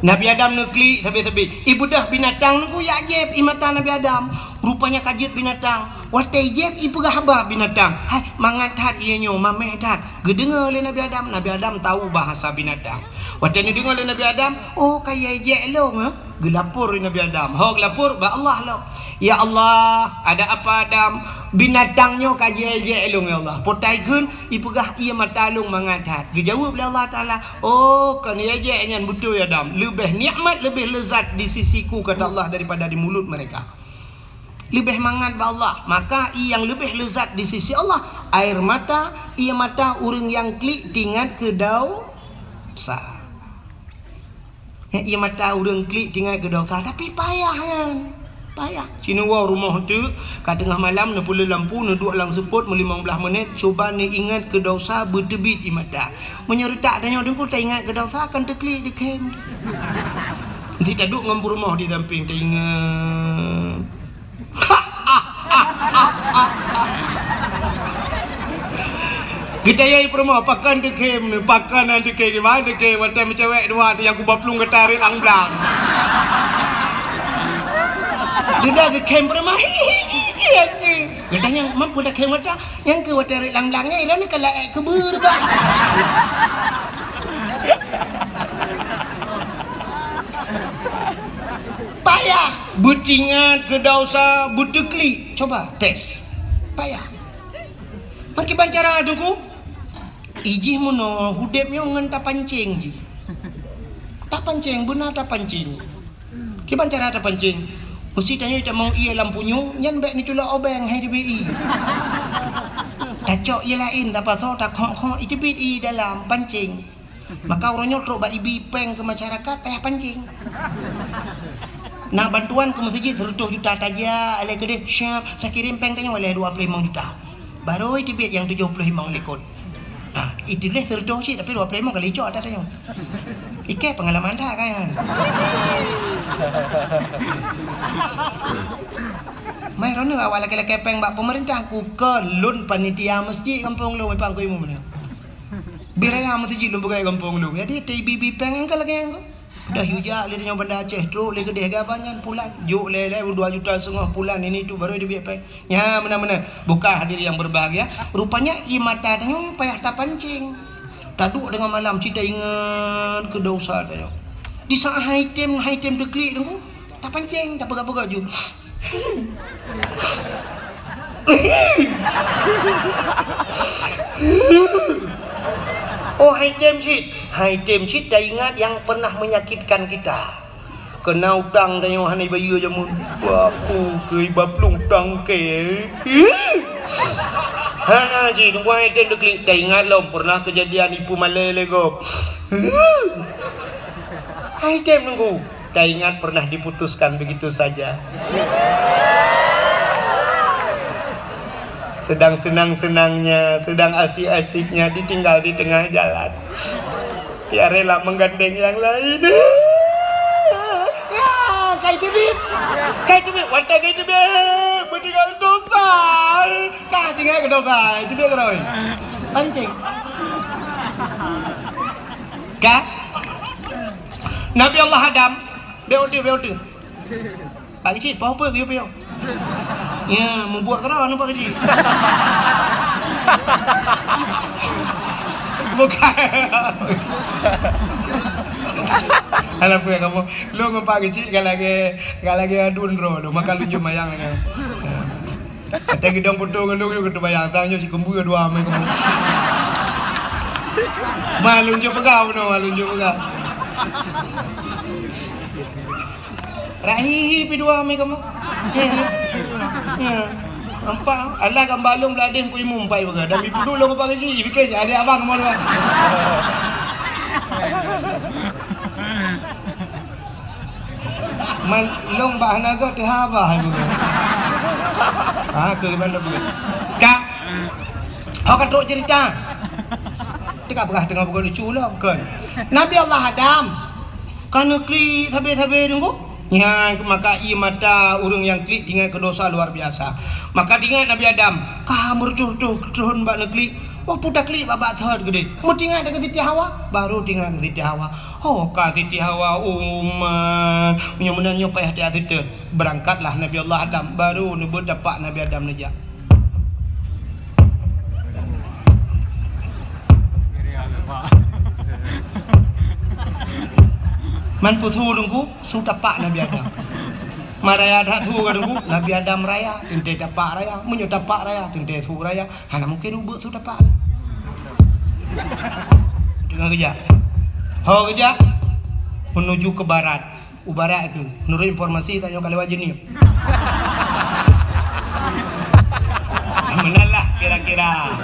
Nabi Adam neuklik sabe-sabe. Ibeudôh binatang Teungku yak jieb ié mata Nabi Adam. Rupanya ka jeuet binatang. Watée jieb ipeugah haba binatang. Hai, mangat that ié nyoe, mameh that. Geudeungoe lé Nabi Adam. Nabi Adam tahu bahasa binatang. Watée neudeungoe lé Nabi Adam, "Oh, ka ijek lôn, eh?" Geulapor lé Nabi Adam. Ho geulapor bak Allah lom. "Ya Allah, ada apa Adam? Binatang nyoe ka jijek lôn, ya Allah. Potai kheun ipeugah ié mata lôn mangat that." Geujaweueb lé Allah Taala, "Oh, kon ijek nyan beutôi Adam. Leubeh nikmat, leubeh lezat di sisiku," kata Allah, "daripada di mulut mereka." Leubeh mangat bak Allah. Maka ié nyang leubeh lezat di sisi Allah, air mata, ié mata ureuëng nyang klik teuingat keu dosa. Ya, ié mata ureuëng klik teuingat keu dosa, tapi payah nyan. Payah. Sineuk woe rumoh teuk, ka teungoh malam, neupeuleueh lampu, neuduek lam seupôt meulimong blaih menit, cuba neuingat keu dosa, beuteubiet ié mata. Meunyoe reutak tanyoe Teungku, taingat keu dosa, kan teuklik dikhem. Meusti taduek ngon peurumoh di sampéng, taingat. Geutanyong peurumoh, "Pakon teukhem nyoe? Pakon han teukhem? Kiban teukhem?" Watée meucewek dua tu nyang kuba plueng gata rot lam blang. Dudoe geukhem peurumoh. Geutanyong, "Man peue takhem gata?" "Nyang keuh watée rot lam blang nyan, droeneuh ka laén keubeuet bah." Payah beuteuingat keu dosa, beuteuklik. Coba tes. Payah. Meukiban cara Teungku? Ijih meunoe udeb nyoe ngon tapancéng jih. Tapancéng, beuna tapancéng. Kiban cara tapancéng? Meusti tanyoe tamong ié lam punyueng, nyan bék neuculok obeng hai teubiet ié. Tacok ié laén, tapasoe, takhok-khok, iteubiet ié dalam pancéng. Maka uroe nyoe trok bak ibi péng keu masyarakat payah pancéng. Na bantuan keu meuseujid seureutôh juta tajak, lé keudeh siap takirém péng tanyoe lé dua ploh limong juta. Barô iteubiet nyang tujoh ploh limong likot. Ha, ituléh seureutôh cit tapi dua ploh limong ka licok ata tanyoe. Ikei peungalaman that kan. Mai droeneuh awak lakée-lakée péng bak peumeurintah, kukon lôn panitia meuseujid gampông lôn, Pak Guru Imum nyoe. Bih raya meuseujid lôn peugah gampông lôn. Jadi, teuibi-bi péng nyang ka lagée nyan keuh. Dah yue jak lé nyoe Banda Aceh, trok lé keudeh gaba nyan pulan. Jok lé, lé dua juta setengah pulan, ini tu baru dia biak péng. Nya, meunan-meunan. Bukan hadirin yang berbahagia. Rupanya, ié mata tanyoe payah tapancéng. Taduek deungon malam, cit taingat keu dosa tanyoe. Di saat hai tem, hai tem teuklik Teungku, tapancéng, tapeugah-peugah ju. Oh, hai tem cit. Hai tem cit taingat nyang pernah menyakitkan kita. Keuna utang tanyoe hana ibayeue jameun. Baku keu iba plueng tangke. Hana cit, Teungku, hai tem teuklik, taingat lom pernah keujadian ipeue malée lé gob. Hai tem Teungku, taingat pernah diputuskan begitu saja. Sedang senang-senangnya, sedang asik-asiknya ditinggal di tengah jalan. Dia rela menggandeng yang lain. Ya, kai teubiet. Kai teubiet, watée kai teubiet, beutinggai dosa. Ka tinggai keu dosa, teubiet keudroe. Pancéng. Ka? Nabi Allah Adam, bék uteue, bék uteue. Pak Keuchik, poh peue geuyue piôh? Ya, mubuet keudroe aneuk Pak Keuchik. Bukan. Hana peue kamoe. Lôn ngon Pak Keuchik ka lagée, ka lagée aduen droe lôn, maka lôn jeuet mayang lagée. Watée geudong putôh ngon lôn, lôn geuteubayang, tang nyoe sikeumbeue dua mé kamoe. Ma lôn jeuet peugah bunoe, ma lôn jeuet peugah. Rahihi pi dua mé kamoe. Ya. Nampak? Allah gamba lôn beuladeh Teungku Imum pai peugah. Dan ipuduek lôn Pak Keuchik, pike cit adék abang kamoe dua. Man lôn bak hana goe teuhaba hai peugah. Ha, keu bandum. Ka. Ho ka trok cerita. Teuka peugah teungoh buka lucu lom, kon. Nabi Allah Adam ka neuklik sabe-sabe Teungku. Nyan maka ie mata ureuëng nyang klik teuingat keu dosa luar biasa. Maka teuingat Nabi Adam ka meureutoh-reutoh thon bak neuklik. Oh, peue taklik bak-bak thon keudeh. Meuteuingat keu Siti Hawa, baru teuingat keu Siti Hawa. Oh, ka Siti Hawa umat. Meunyoe meunan nyoe payah tiat siteue. Beurangkatlah Nabi Allah Adam, baru neubeut tapak Nabi Adam neujak. Man peue su Teungku, su tapak Nabi Adam. Man raya that su ka Teungku, Nabi Adam raya, teuntée tapak raya. Meunyoe tapak raya, teuntée su raya. Hana mungken ubeut su tapak. Deungon keujak. Ho keujak, menuju ke barat. U barat keuh, menurut informasi tanyoe ka lewat Jeunieb. Meunan lah kira-kira.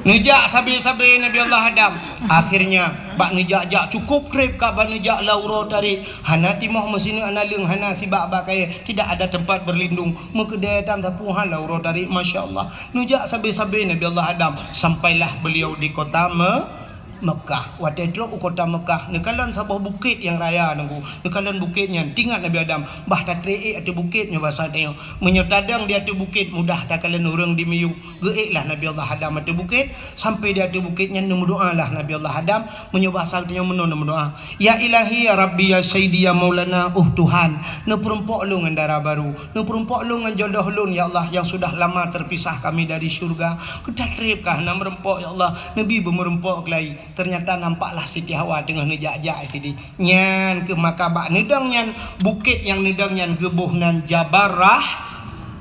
Neujak sabe-sabe Nabi Allah Adam. Akhirnya, bak neujak-jak cukup treb ka bak neujak lam uroe tarék. Hana timoh meusineuk, hana leueng, hana sibak bak kayée. Tidak ada tempat berlindung. Meukeudée tam sapeue hal lam uroe tarék, masya Allah. Neujak sabe-sabe Nabi Allah Adam. Sampailah beliau di kota Me-, Mekah. Watée trok u kota Mekah, neukalon saboh bukét nyang raya Teungku. Neukalon bukét nyan, teuingat Nabi Adam, bah tatré ék ateueh bukét nyoe basa tanyoe. Meunyoe tadong di ateueh bukét, mudah takalon ureuëng di miyueb. Geuék lah Nabi Allah Adam ateueh bukét, sampai di ateueh bukét nyan neumeudoá lah Nabi Allah Adam, meunyoe basa tanyoe meunoe neumeudoá. Ya Ilahi, ya Rabbi, ya Sayyidi, ya Maulana, oh Tuhan, neupeurumpok lôn ngon dara barô, neupeurumpok lôn ngon jodoh lôn, ya Allah, yang sudah lama terpisah kami dari syurga. Keu tatreb ka hana meurumpok, ya Allah, neubi beumeurumpok keulayi. Ternyata nampaklah Siti Hawa teungoh neujak-jak sideh. Nyan keuh maka bak neudong nyan, bukét nyang neudong nyan geuboh nan Jabal Rah-,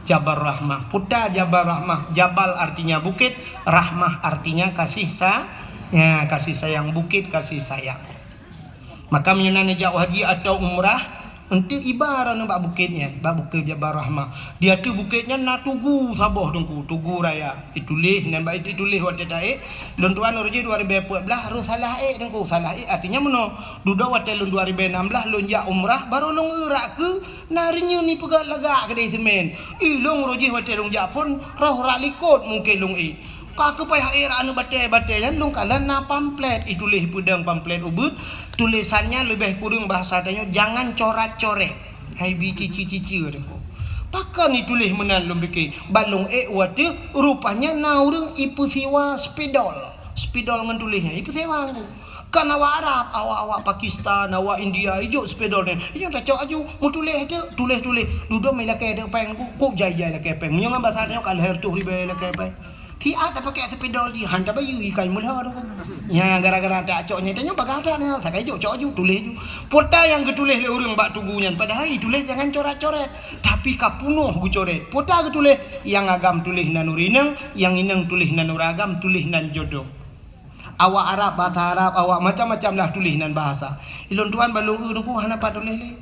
Jabal Rahmah. Peue ta Jabal Rahmah, Jabal artinya bukit, Rahmah artinya kasih sa-, ya, kasih sayang, bukit kasih sayang. Maka meunyoe na neujak haji atau umrah, eunteuk iba droeneuh bak bukét nyan, bak bukét Jabal Rahmah. Di ateueh bukét nyan na tugu saboh Teungku, tugu raya. Ituléh, nyan bak ituléh watée taék, lôn tuan uroe jih dua ribée peuet blaih, roh salah ék Teungku, salah ék artinya meunoe. Dudoe watée lôn dua ribée nam blaih lôn jak umrah, barô lôn eu rak keue, na reunyeun ipeugah lagak keudeh seumén. Ilôn uroe jih watée lôn jak phon, roh rak likot mungken lôn ék. Ka keuh payah ék rak aneuëk batée-batée nyan, lôn kalon na pamflet, ituléh peudong pamflet ubeuet, tulésan nyan leubeh kureueng bahasa tanyoe, jangan corat-coret. Hai bi cici-cici Teungku. Pakon ituléh meunan lôn pike, ban lôn ék u ateueh, rupanya na ureuëng ipeusiwa spidol. Spidol ngon tuléh nyan, ipeusiwa Teungku. Kan awak Arab, awak-awak Pakistan, awak India, ijok spidol nyan. Ijok tacok aju, meutuléh teuk, tuléh-tuléh. Dudoe mé lakée teuk péng, kok jai-jai lakée péng. Meunyoe ngon basa tanyoe ka lhèe reutôh ribée lakée péng. Siat tapakée spidol jih, han tabayeue ikai meulhô Teungku. Nyan gara-gara tacok nyan, tanyoe bagah that nyan, sabe jok cok aju, tuléh aju. Peue ta nyang geutuléh lé ureuëng bak tugu nyan, padahai ituléh jangan coret-coret. Tapi ka peunoh geucoret. Peue ta geutuléh, nyang agam tuléh nan ureuëng inong, nyang inong tuléh nan ureuëng agam, tuléh nan jodoh. Awak Arab, bahasa Arab, awak macam-macam lah tuléh nan bahasa. Ilôn tuan ban lôn eu Teungku hana pat tuléh lé.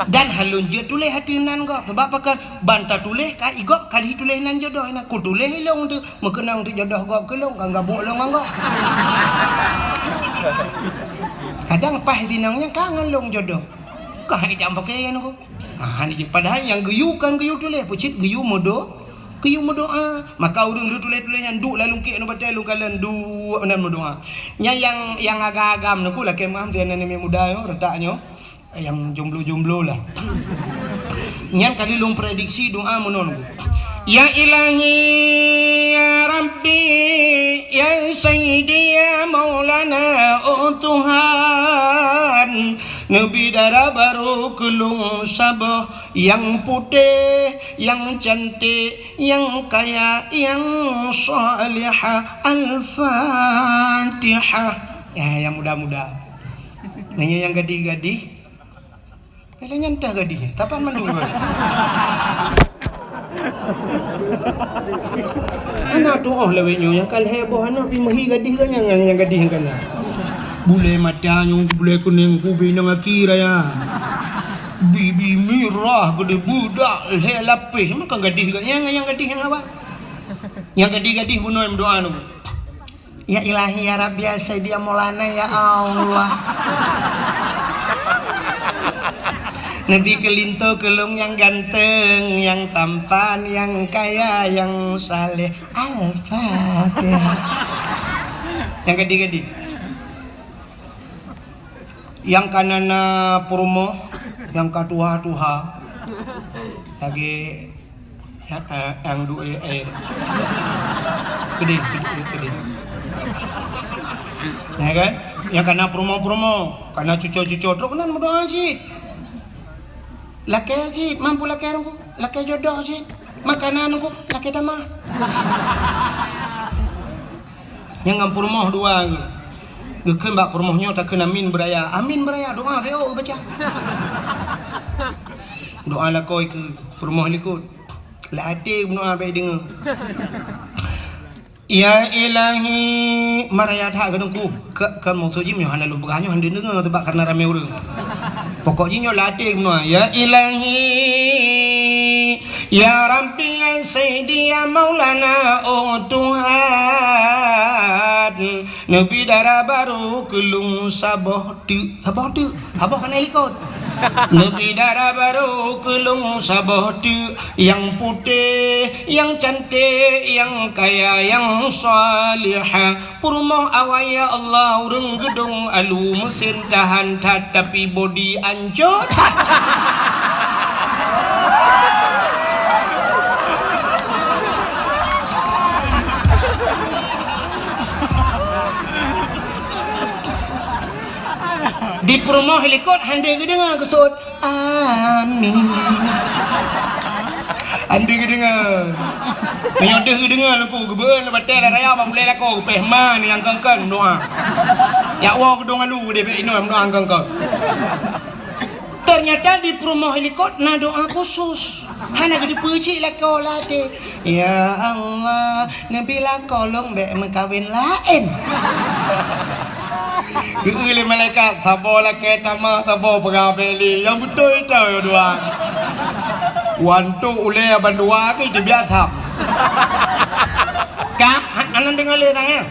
Dan han lôn jeuet tuléh ateueh nan gob. Sabab pakon? Ban tatuléh ka i gob ka lheueh tuléh nan jodoh inan. Kutuléh ilôn teuk, meukeunong teuk jodoh gob keu lôn, ka gabuk lôn ngon gob. Kadang paih sinong nyan ka ngon lôn jodoh. Ka hai tam pakée nyan Teungku. Ha, ni jih. Padahai nyang geuyue kan geuyue tuléh, peucit geuyue meudo-, geuyue meudoá. Maka ureuëng lôn tuléh-tuléh nyan duek lam lungkiek ngon batée lôn kalon duek meunan meudoá. Nyan nyang, nyang agam-agam Teungku lakée meu'ah, sinan aneuk muda nyoe, reutak nyoe. Nyang jomblo-jomblo lah. Nyan kali lôn prediksi doá meunan Teungku. Ya Ilahi, ya Rabbi, ya Sayyidi, ya Maulana, oh Tuhan, neubi dara barô keu lôn saboh, nyang putéh, nyang cantik, nyang kaya, nyang salihah. Al-Fatihah. Ya, nyang muda-muda. Nanya nyang gadih-gadih. Lagée nyan teuh gadih, tapan mandum gadih. Hana tuoh lawét nyoe nyang ka lhée boh aneuk pih meuhi gadih geuh nyan, nyang gadih geuh nyan. Bulée mata nyoe, bulée kunéng, kubi nang aki raya. Bibi mirah geude budak lhée lapéh, meuka gadih geuh nyan, nyang gadih nyang apa? Nyang gadih-gadih bunoe meudoá nyoe. Ya Ilahi, ya Rabbi, ya Sayyidi, ya Maulana, ya Allah. Nabi keulinto keu lôn nyang ganteng, nyang tampan, nyang kaya, nyang saleh. Al-Fatihah. Nyang gadih-gadih. Nyang ka na-na peurumoh, nyang ka tuha-tuha. Lagèe, eh, eh, nyang du-, eh, eh. Keudéh, keudéh, keudéh. Ya kan? Nyang ka na peurumoh-peurumoh, ka na cuco-cuco, trok keunan meudoa cit. Lakèe cit, mampu lakèe nunggu, lakèe jodoh cit. Makanan nunggu, lakèe tamah. Nyang ngon peurumoh dua geuh. Geukheun bak peurumoh nyoe takheun amin beuraya. Amin beuraya, doa bèk baca. Doa lakoe keu peurumoh likot. Lam até meudoa bèk deungoe. Ya Ilahi, maraya that keu teungku. Ka, ka maksud jih nyoe hana lôn peugah nyoe hana deungoe sebab karena ramé ureueng. Pokok jih nyoe lam até meudoa, "Ya Ilahi, ya Rabbi, ya Sayyidi, ya Maulana, oh Tuhan, neubi dara barô keu lôn saboh teuk." Saboh teuk, saboh ka na likot. Neubi dara barô keu lôn saboh teuk, nyang putéh, nyang cantik, nyang kaya, nyang salihah. Peurumoh awai ya Allah, ureueng geudong alu, meusén tahan that, tapi bodi ancô that. Di peurumoh likot hana geudeungoe geuseuôt, "Amin." Hana geudeungoe. Meunyoe deuh geudeungoe, Teungku, geubeuet batèe lam raya bak ulèe lakoe, geupéh ma nyang kön-kön meudoa. Jak woe geudong alu deh bèk inoe meudoa kön-kön. Ternyata di peurumoh likot na doa khusus. Hana geuteupeue cit lakoe lam até. Ya Allah, neubi lakoe lôn bèk meukawen laén. Geu-eu lé malaikat, saboh lakèe tamah, saboh peugah bèk lé. Nyang beutôi-beutôi dua. Wantok ulèe bandua keu teubiet asam. Ka, han-, hana deungoe lé sang, ya.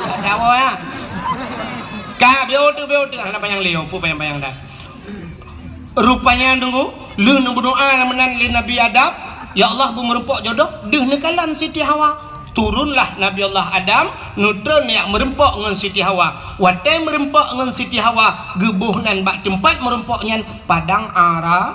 Tak tahu, ya. Ka, biôh tu, biôh tu. Hana panyang lé, peue panyang-panyang dah. Rupanya, Teungku, lheueh neumeudoa meunan lé Nabi Adam, "Ya Allah, beu meureumpok jodoh," deuh neukalon Siti Hawa. Turunlah Nabi Allah Adam, neutron jak meureumpok ngon Siti Hawa. Watèe meureumpok ngon Siti Hawa, geuboh nan bak teumpat meureumpok nyan Padang Ara-,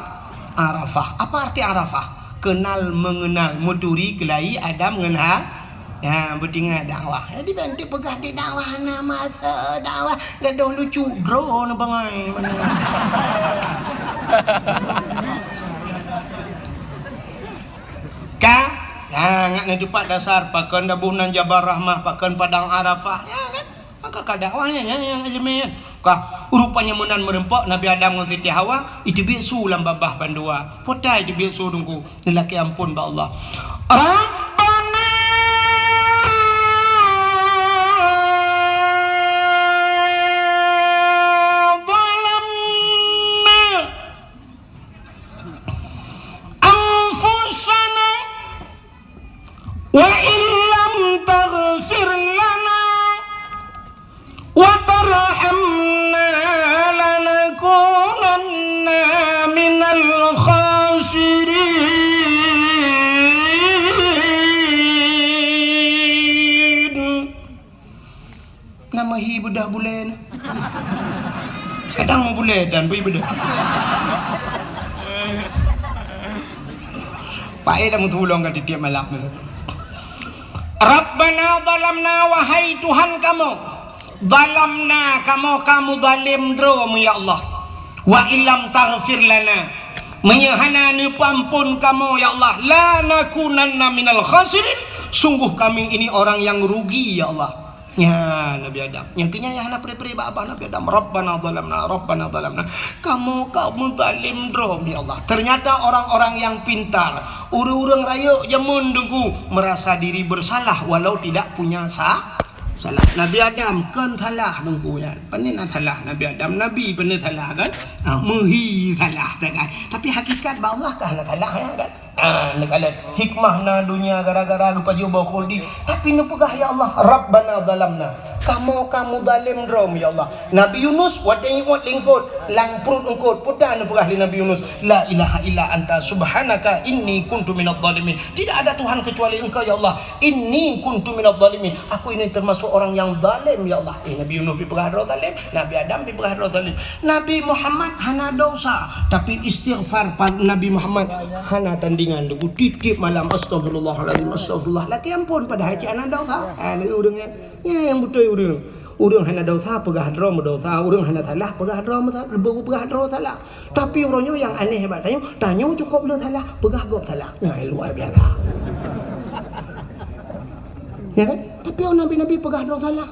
Arafah. Apa arti Arafah? Kenal mengenal, meuturi keulayi Adam ngon Ha-, Ya, beutingat dakwah. Jadi, bèk neupeugah di dakwah na masa dakwah, gadoh lucu, droe neuh bangai. Ka? Ya, ngat neutupat dasar, pakon daboh nan Jabal Rahmah, pakon Padang Arafah. Ya, kan? Maka ka dakwah nyan, nyan, nyang ileumèe nyan. Ka, rupanya meunan meureumpok Nabi Adam ngon Siti Hawa, iteubiet su lam babah bandua. Peue ta iteubiet su, Teungku? Neulakèe ampôn bak Allah. Rabbana zalamna anfusana wa illam taghfir lana wa tarhamna lanakunanna minal khasirin. Na meuhi beudôh bulèe na. Kadang meubulèe dan bri beudôh. Paéh lam tulông ka tiep-tiep malam. Rabbana zalamna, wahai Tuhan kamoe, zalamna, kamoe ka muzalém droe mu, ya Allah. Wa illam taghfir lana, meunyoe hana neupeuampôn kamoe, ya Allah, lanakunanna minal khasirin, sungguh kami ini orang yang rugi, ya Allah. Nyan Nabi Adam. Nyang keu nyan nyang hana pre-pre bak babah Nabi Adam. Rabbana zalamna, Rabbana zalamna. Kamoe ka muzalém droe mu, ya Allah. Ternyata orang-orang yang pintar, ureueng-ureueng rayeuk jameun Teungku, merasa diri bersalah walau tidak punya sa-, salah. Nabi Adam kon salah Teungku nyan. Pane na salah Nabi Adam, Nabi pane salah kan? Ha, meuhi salah, kan? Tapi hakikat bak Allah ka hana salah, ya kan? Ah, neukalon hikmah na donya gara-gara geupajoh boh khuldi. Tapi neupeugah, "Ya Allah, Rabbana zalamna." Kamoe ka muzalem droe, ya Allah. Nabi Yunus watée jiôt lingkot, lam pruet eungkot, peue ta neupeugah lé Nabi Yunus, "La ilaha illa anta subhanaka inni kuntu minadh dhalimin." Tidak ada Tuhan kecuali Engkau, ya Allah. "Inni kuntu minadh dhalimin." Aku ini termasuk orang yang zalim, ya Allah. Eh, Nabi Yunus dipeugah droe zalim, Nabi Adam dipeugah droe zalim. Nabi Muhammad hana dosa, tapi istighfar pa-, Nabi Muhammad hana tandingan. Tiep-tiep malam, "Astagfirullahalazim, astagfirullah." Lakée ampôn, padahai cit hana dosa. Ha, lagée ureuëng nyan. Nyan nyang beutôi ureuëng. Ureuëng hana dosa peugah droe meudosa, ureuëng hana salah peugah droe meusa-, peugah droe salah. Tapi uroe nyoe nyang aneh bak tanyoe, tanyoe cukôp le salah, peugah gob salah. Nyan luar biasa. Ya kan? Tapi nabi-nabi peugah droe salah.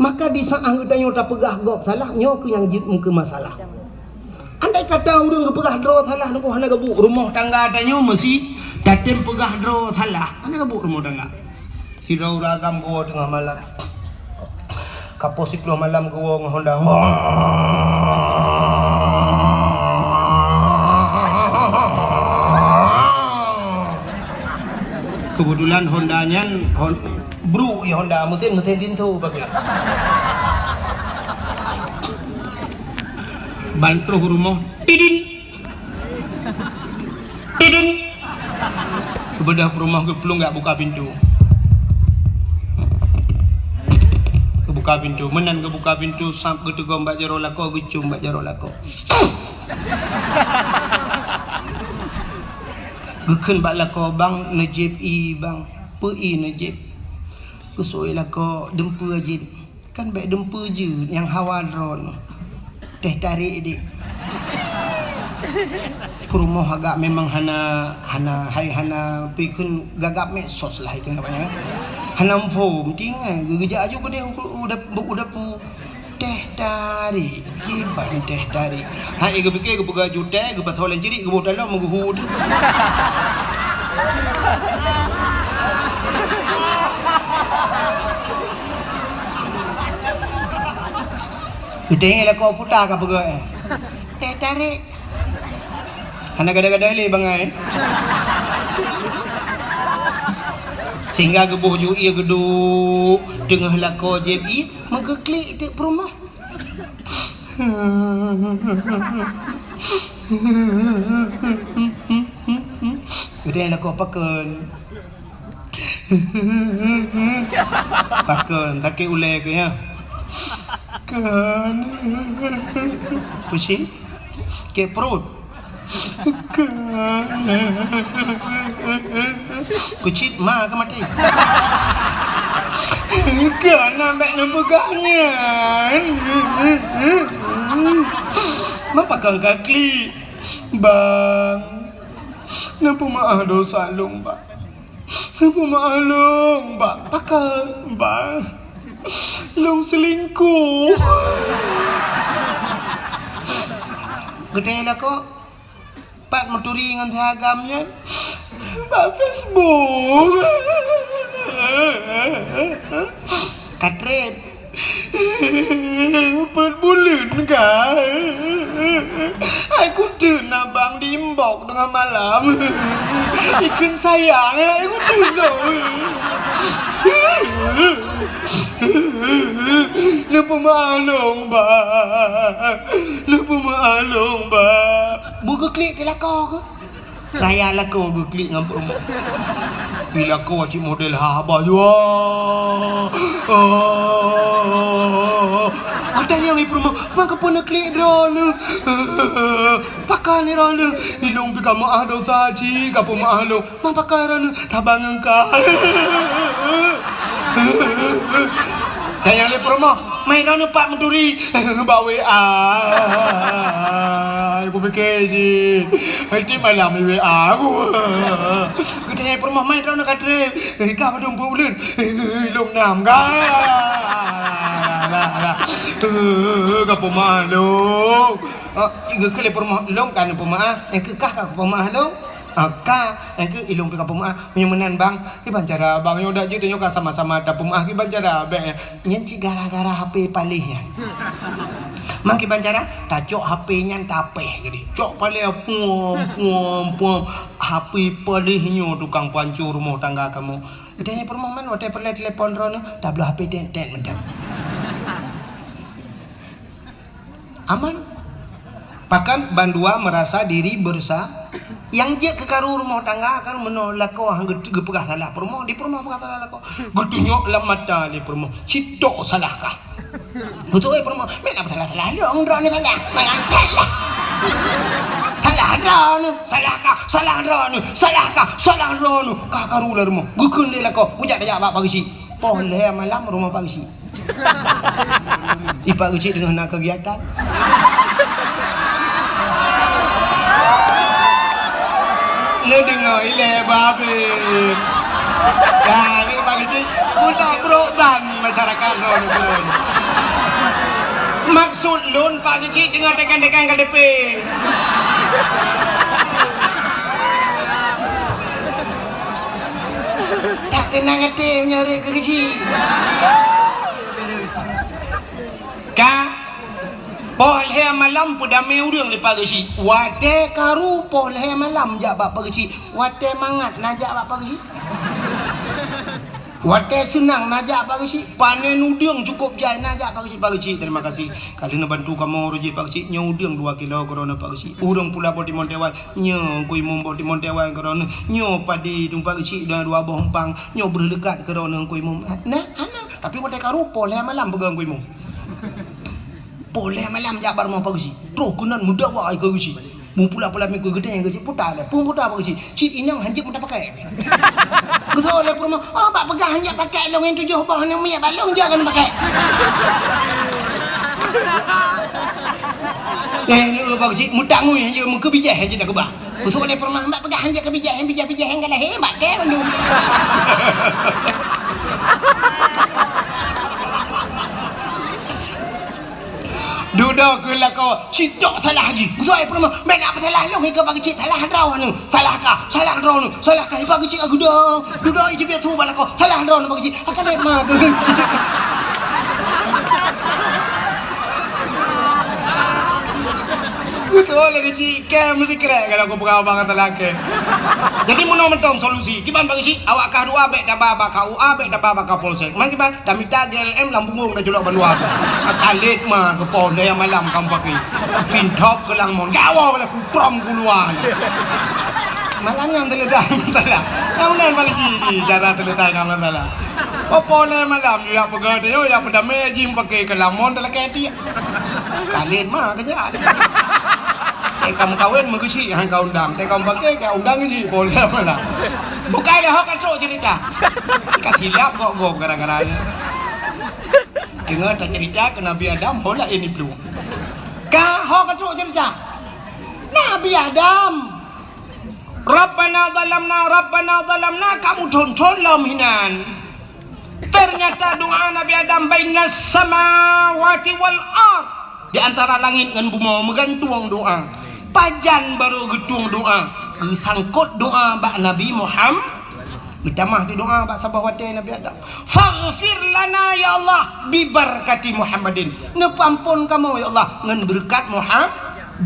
Maka di saat geutanyoe tapeugah gob salah, nyoe keuh nyang jeuet meukeue masalah. Andai kata ureuëng geupeugah droe salah, nunggu hana geubuet rumoh tangga tanyoe, meusi tatem peugah droe salah, hana geubuet rumoh tangga. Sidroe ureuëng agam geuwoe teungoh malam. Ka poh siplôh malam geuwoe ngon honda. Keubeutulan honda nyan hon-, bruk ya honda, meusén, meusén tinso bagai. Ban troh rumoh, tidin. Tidin. Geubeudôh peurumoh geuplueng geujak buka pintoe. Geubuka pintoe. Meunan geubuka pintoe, sab geuteugom bak jaroe lakoe, geucôm bak jaroe lakoe. Geukheun bak lakoe, "Bang, neujieb ie, Bang." "Peue ie neujieb?" Geuseuôt lakoe, "Dumpeue jeuet." "Kan bék dumpeue jeuet, nyang hawa droeneuh." "Teh tarék, Dek." Peurumoh agak memang hana, hana, hai hana peue kheun gagap medsos lah itu namanya. Hana muphom, tinggai geujak aju keudeh u, u dap-, u dapu. "Teh tarék, kiban teh tarék." Hai geupike geupeugah aju teh, geupasoe lam cirik, geuboh talon meugeuhue. Geutanyong lakoe puta ka peugah, eh. Teh tarék. Hana gada-gada lé bangai. Sehingga geuboh ju ie geuduek teungoh lakoe jieb ie, meugeuklik teuk peurumoh. Geutanyong lakoe pakon. Pakon, sakét ulée keuh, ya? Kon. Pusing? Sakét pruet? Kon. Kucit ma ka maté. Kon, bék neupeugah nyan. Ma pakon ka klik? Bang, neupeumeu'ah dosa lôn, Bang. Peumeu'ah lôn, Bang. Pakon, Bang? Lôn seulingkoh. Geutanyong lakoe, pat meuturi ngon si agam nyan? Bak Facebook. Ka treb. Peuet buleuen ka. Hai kuteun abang di inbox teungoh malam. Ikheun sayang, hai kuteun lôn. Neupeumeu'ah lôn, Bang. Neupeumeu'ah lôn, Bang. Beu geuklik di lakoe keuh. Raya lakoe geuklik ngon peurumoh. Di lakoe cit model haba jua. Oh. Watèe nyan i peurumoh, "Ma kapeue neuklik droeneuh? Pakon droeneuh? Ilôn pih ka meu'ah dosa cit, kapeumeu'ah lôn. Ma pakon droeneuh? Saban ngon ka." Tanyong lé peurumoh, "Ma droeneuh pat meuturi?" "Bak W A." Kupike cit. Tiep malam i W A ku. Geutanyong peurumoh, "Ma droeneuh ka treb?" "Ka padum peuet buleuen." "Ilôn nam ka." Ka peumeu'ah lôn. Oh, geukheun lé peurumoh, "Lôn ka neupeumeu'ah, nyang keu kah ka peumeu'ah lôn?" "Ah, ka, nyang keu ilôn pih ka peumeu'ah." "Meunyoe meunan, Bang, kiban cara, Bang, nyoe dak jeuet nyoe ka sama-sama tapeumeu'ah, kiban cara bèk nyan?" "Nyan cit gara-gara H P paléh nyan." "Ma kiban cara?" "Tacok H P nyan tapéh keudéh. Cok paléh puam, puam, puam. H P paléh nyoe tukang pancô rumoh tangga kamoe." Geutanyong peurumoh, "Man watèe peureulèe telepon droeneuh, tabloe H P tét-tét mantong." Aman. Bahkan bandua merasa diri bersa-, nyang jeuet keu karu rumoh tangga kan meunoe lakoe han geu-, geupeugah salah peurumoh, di peurumoh peugah salah lakoe. Geutunyok lam mata lé peurumoh, "Sitok salah kah?" Beutôi peurumoh, "Meunan salah-salah droeneuh, droeneuh salah. Mangat salah. Salah droeneuh, salah kah, salah droeneuh, salah kah, salah droeneuh." Ka karu lé rumoh. Geukheun lé lakoe, geujak tajak bak Pak Geuchik. Poh lhèe malam rumoh Pak Geuchik. Di Pak Geuchik teungoh na kegiatan. Neudeungoe ilèe babeh. Dah, ni Pak Geuchik, buta brok ban masyarakat lôn. Maksud lôn, Pak Geuchik teungoh tekan-tekan K T P. Tak keunong até meunyoe rhot keu Geuchik. Ka, poh lhèe malam peudamé ureueng lé Pak Geuchik. Watèe karu poh lhèe malam jak bak Pak Geuchik. Watèe mangat na jak bak Pak Geuchik. Watèe seunang na jak Pak Geuchik. Panen udeueng cukôp jai na jak Pak Geuchik. Pak Geuchik, terima kasih. Ka lheueh neubantu kamoe rôh jih Pak Geuchik. Nyoe udeueng dua kilo keu droeneuh Pak Geuchik. Ureueng pula boh timon teuwan. Nyoe Teungku Imum boh timon teuwan keu droeneuh. Nyoe padi Teungku Pak Geuchik dua, dua boh umpang. Nyoe breuh leukat keu droeneuh Teungku Imum. Nah, hana. Tapi watèe karu poh lhèe malam peugah Teungku Imum. Poh lhèe malam jak bak rumoh Pak Geuchik. Troh keunan meudakwa keu Geuchik. Meupula-pula miku geutanyoe Geuchik puta lé. Peue puta Pak Geuchik? Cit inong hanjeuet meuta pakai. Geutôi lé peurumoh, "Oh, bak peugah hanjeuet pakai lôn nyan tujoh boh nyan miet bak lôn, jak keuneuk pakai." Eh, ni Pak Geuchik meutangui hanjeuet meukeubijèh hanjeuet takeubah. Beutôi lé peurumoh, "Bak peugah hanjeuet keubijèh, nyang bijèh-bijèh nyang ka lahé, bak kèe bandum." Dudoe keu lakoe, sitok salah jih. Beutôi peurumoh, "Meunan peusalah lôn, ikeu Pak Geuchik salah droeneuh. Salah kah, salah droeneuh, salah kah." Pak Geuchik, "Agudo, dudoe jih biet su bak lakoe, salah droeneuh Pak Geuchik." Akan lé ma keu Geuchik. Beutôi lé Geuchik. Kèe meusikrek kalau kupeugah bak gata lakèe. Jadi meunoe mantong solusi. Kiban Pak Geuchik, awak kah dua bèk taba bak K U A, bèk taba bak Kapolsek. Man kiban, tamita G L M lam bungong taculok bandua. Akan lé ma keu poh lhèe malam kamoe pakai. Tinthok keu lam mon. Gawoe lé kuprom kuluwa. Malam nyan teuleutai masalah. Nyang meunan polisi jih cara teuleutai ka masalah. Poh lhèe malam, jak peugah teuh, jak peudamé jih pakai keu lam mon talakèe tiek. Kalén ma keujak. Teuka meukawen meukeusik han ka undang. Teuka meupaké ka undang keusik, poh lhèe malam. Bukai lé ho ka trok cerita. Ka silap gob-gob gara-gara nyan. Deungoe tacerita keu Nabi Adam, ho laén iplueng. Ka ho ka trok cerita. Nabi Adam. Rabbana zalamna, Rabbana zalamna, ka meuthon-thon lom hinan. Ternyata doa Nabi Adam bainas samawati wal ard, di antara langit ngon bumoe meugantung doa. Pajan barô geutueng doa, geusangkot doa bak Nabi Muham-, meutamah di doa bak saboh watèe Nabi Adam. Faghfir lana ya Allah bibarakati Muhammadin. Neupeuampon kamoe ya Allah ngon beureukat Muham-,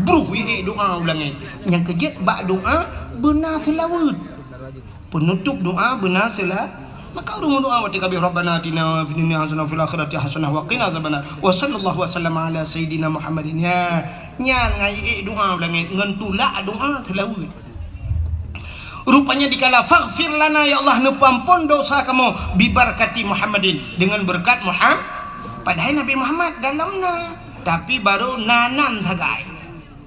bruh ié doa u langét. Nyang keujeuet bak doa beuna seulaweuet. Peunutôp doa beuna seula-, maka ureueng meudoa watèe ka abéh, "Rabbana atina fid dunya hasanah wa fil akhirati hasanah wa qina azabannar." Wa sallallahu wa sallama ala sayyidina Muhammadin. Nya, nyan ngai ék doa u langét ngon tulak doa seulaweuet. Rupanya dikala, "Faghfir lana, ya Allah, neupeuampon dosa kamoe, bibarakati Muhammadin, dengan berkat Muham-," padahai Nabi Muhammad dalam na, tapi barô na nan sagai.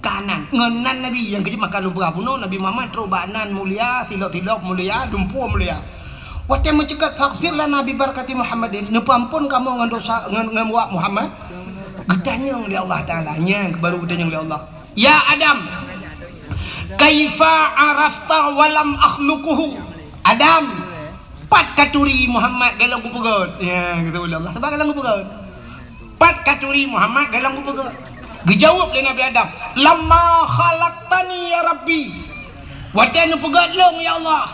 Ka nan, ngon nan Nabi, nyang keujeuet maka lôn peugah bunoe, Nabi Muhammad trok bak nan mulia, silok-silok mulia, dumpeue mulia. Watèe meuceukat, "Faghfir lana bi barakati Muhammadin," neupeuampon kamoe ngon dosa, ngon, ngon wak Muhammad. Geutanyong lé Allah Taala, nyan baru geutanyong lé Allah, "Ya Adam, kaifa arafta wa lam akhluquhu?" Adam, pat katuri Muhammad golom kupeugöt? Ya, geutanyong lé Allah, sabab golom kupeugöt. Pat katuri Muhammad golom kupeugöt? Geujaweueb lé Nabi Adam, "Lamma khalaqtani ya Rabbi." Watèe neupeugöt lôn, ya Allah.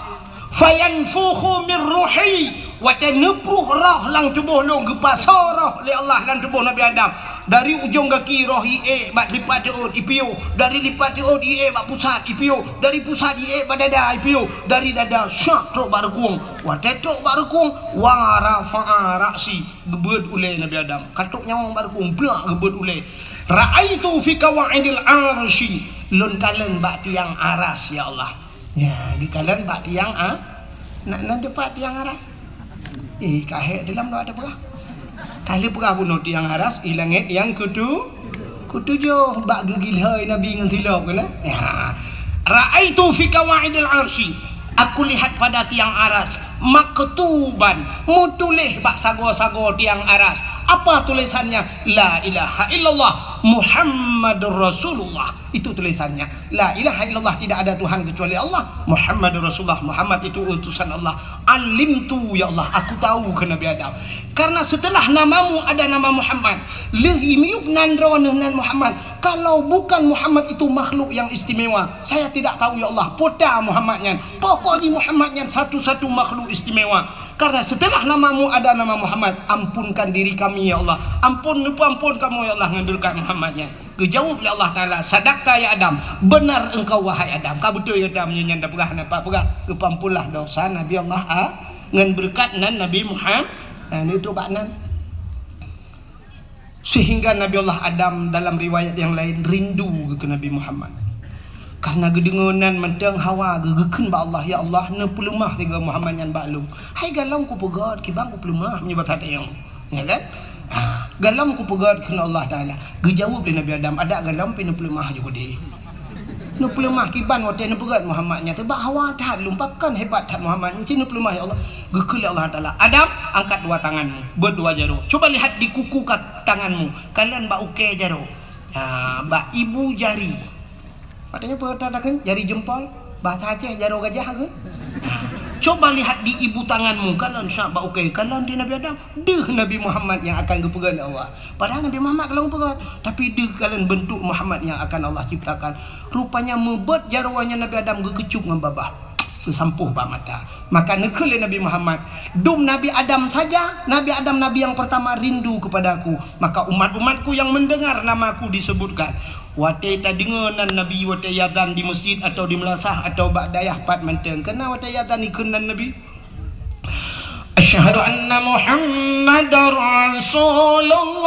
"Fayanfukhu mir ruhi." Watèe neupruh roh lam tuboh lôn, geupasoe roh lé Allah lam tuboh Nabi Adam. Dari ujong gaki roh iék bak lipat teuôt ipiôh, dari lipat teuôt iék bak pusat ipiôh, dari pusat iék bak dada ipiôh, dari dada syak trok bak reukung. Watèe trok bak reukung, wa rafa'a ra'si. Geubeuet ulèe Nabi Adam. Ka trok nyawöng bak reukung, blak geubeuet ulèe. Ra'aitu fi qawaidil arsy, lôn kalon bak tiang aras, ya Allah. Ya, geukalon bak tiang a-, nak nan teumpat tiang aras. Eh, kahek dalam doa ada peugah. Kali peugah bunoe tiang aras, i langét nyang kutu-, kutujoh bak geugilhoi Nabi ngon silop keunan. Ya. Ra'aitu fi qawaidil arsy. Aku lihat pada tiang aras, maktuban, meutuléh bak sagoe-sagoe tiang aras. Apa tulisannya? La ilaha illallah Muhammadur Rasulullah. Itu tulisannya. La ilaha illallah, tidak ada Tuhan kecuali Allah. Muhammadur Rasulullah, Muhammad itu utusan Allah. Alimtu, ya Allah, aku tahu, kheun Nabi Adam. Karena setelah namamu ada nama Muhammad, lheuh miyueb nan droeneuh nan Muhammad. Kalau bukan Muhammad itu makhluk yang istimewa, saya tidak tahu, ya Allah, peue ta Muhammad nyan. Pokok jih Muhammad nyan satu-satu makhluk istimewa. Karena setelah namamu ada nama Muhammad, ampunkan diri kami, ya Allah. Ampun, neupeuampun kamoe, ya Allah, ngon beureukat Muhammad nyan. Geujaweueb lé Allah Taala, "Sadaqta ya Adam, benar engkau wahai Adam." Ka beutôi gata meunyoe nyan tapeugah, na pat peugah, geupeuampunlah dosa Nabi Allah a-, ngon beureukat nan Nabi Muhammad, na, neutrok bak nan. Sehingga Nabi Allah Adam dalam riwayat yang lain rindu keu Nabi Muhammad. Karena geudeungoe nan mantong hawa geu-, geukheun bak Allah, "Ya Allah, neupeuleumah sigoe Muhammad nyan bak lôn. Hai galom kupeugét, kiban kupeuleumoh meunyoe basa tayong." Ya kan? Ha, galom kupeugét kheun Allah Taala. Geujaweueb lé Nabi Adam, "Adak galom pih neupeuleumah ju keudeh." Neupeuleumah kiban watée neupeugét Muhammad nyan, teuba hawa that lôn, pakon hebat that Muhammad nyan, ci neupeuleumah, ya Allah. Geukheun lé Allah Taala, "Adam, angkat dua tanganmu, beuet dua jaroe. Coba lihat di kuku ka-, tanganmu, kalon bak ukée jaroe. Ha, bak ibu jari." Maksudnya peue takheun? Jari jempol. Bahasa Aceh jaroe gajah kheun. Coba lihat di ibu tanganmu, kalon sab bak ukée, kalon di Nabi Adam. Deuh Nabi Muhammad nyang akan geupeugét lé Allah. Padahal Nabi Muhammad ka lheueh geupeugét, tapi deuh kalon beuntuk Muhammad nyang akan Allah ciptakan. Rupanya meubeuet jaroe nyan Nabi Adam geukeucup ngon babah. Geusampôh bak mata. Maka neukheun lé Nabi Muhammad, "Dum Nabi Adam saja, Nabi Adam nabi yang pertama rindu kepada aku. Maka umat-umatku yang mendengar namaku disebutkan." Watée tadeungoe nan Nabi watée azan di meuseujid atawa di meulasah atawa bak dayah pat mantong, keunan watée azan ikheun nan Nabi, "Asyhadu anna Muhammadar Rasulullah."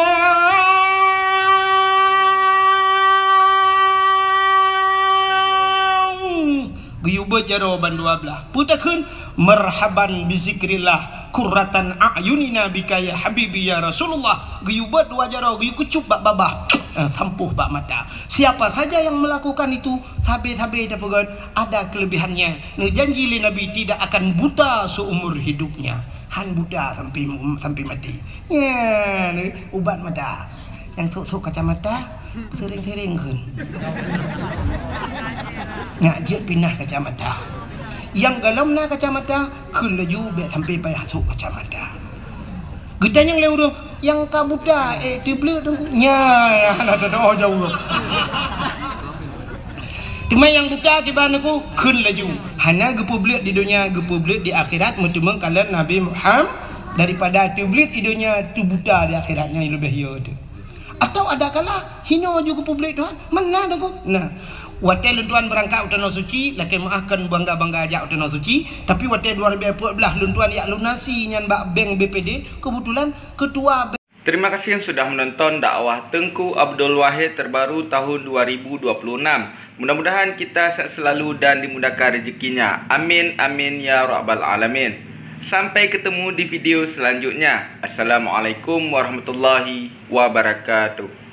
Geuyue beuet jaroe bandua blaih. Peue takheun? "Marhaban bi zikrillah, qurratan a'yunina bika ya habibi ya Rasulullah." Geuyue beuet dua jaroe, geuyue keucup bak babah, eh, sampôh bak mata. Siapa saja yang melakukan itu, sabe-sabe tapeugét, ada kelebihannya. Neujanji lé Nabi tidak akan buta seumur hidupnya. Han buta sampai, sampai mati. Nyan, ubat mata. Nyang sôk-sôk kacamata, sering-sering kheun. Nak jeuet pinah kacamata. Nyang galom na kacamata, kheun laju bék sampai payah sôk kacamata. Geutanyong lé ureuëng, "Nyang ka buta, eh, teubleuet Teungku?" Nyan, hana teudoh jaweueb. Teuma nyang buta kiban Teungku, kheun laju. Hana geupeubleuet di donya, geupeubleuet di akhirat, meuteumé kalon Nabi Muhammad, daripada teubleuet di donya, teubuta di akhirat, nyan leubeh yo teuh. Atau ada kala hino ju geupeubleuet Tuhan, mana Teungku? Nah, watée lôn tuan beurangkat u Tanoh Suci, lakée meuáh kon bangga-bangga jak u Tanoh Suci, tapi watée dua ribu empat belas lôn tuan jak lunasi nyan bak bank B P D, keubeutulan keutua Terima kasih yang sudah menonton dakwah Teungku Abdul Wahid terbaru tahun dua ribu dua puluh enam. Mudah-mudahan kita sehat selalu dan dimudahkan rezekinya. Amin, amin, ya rabbal alamin. Sampai ketemu di video selanjutnya. Assalamualaikum warahmatullahi wabarakatuh.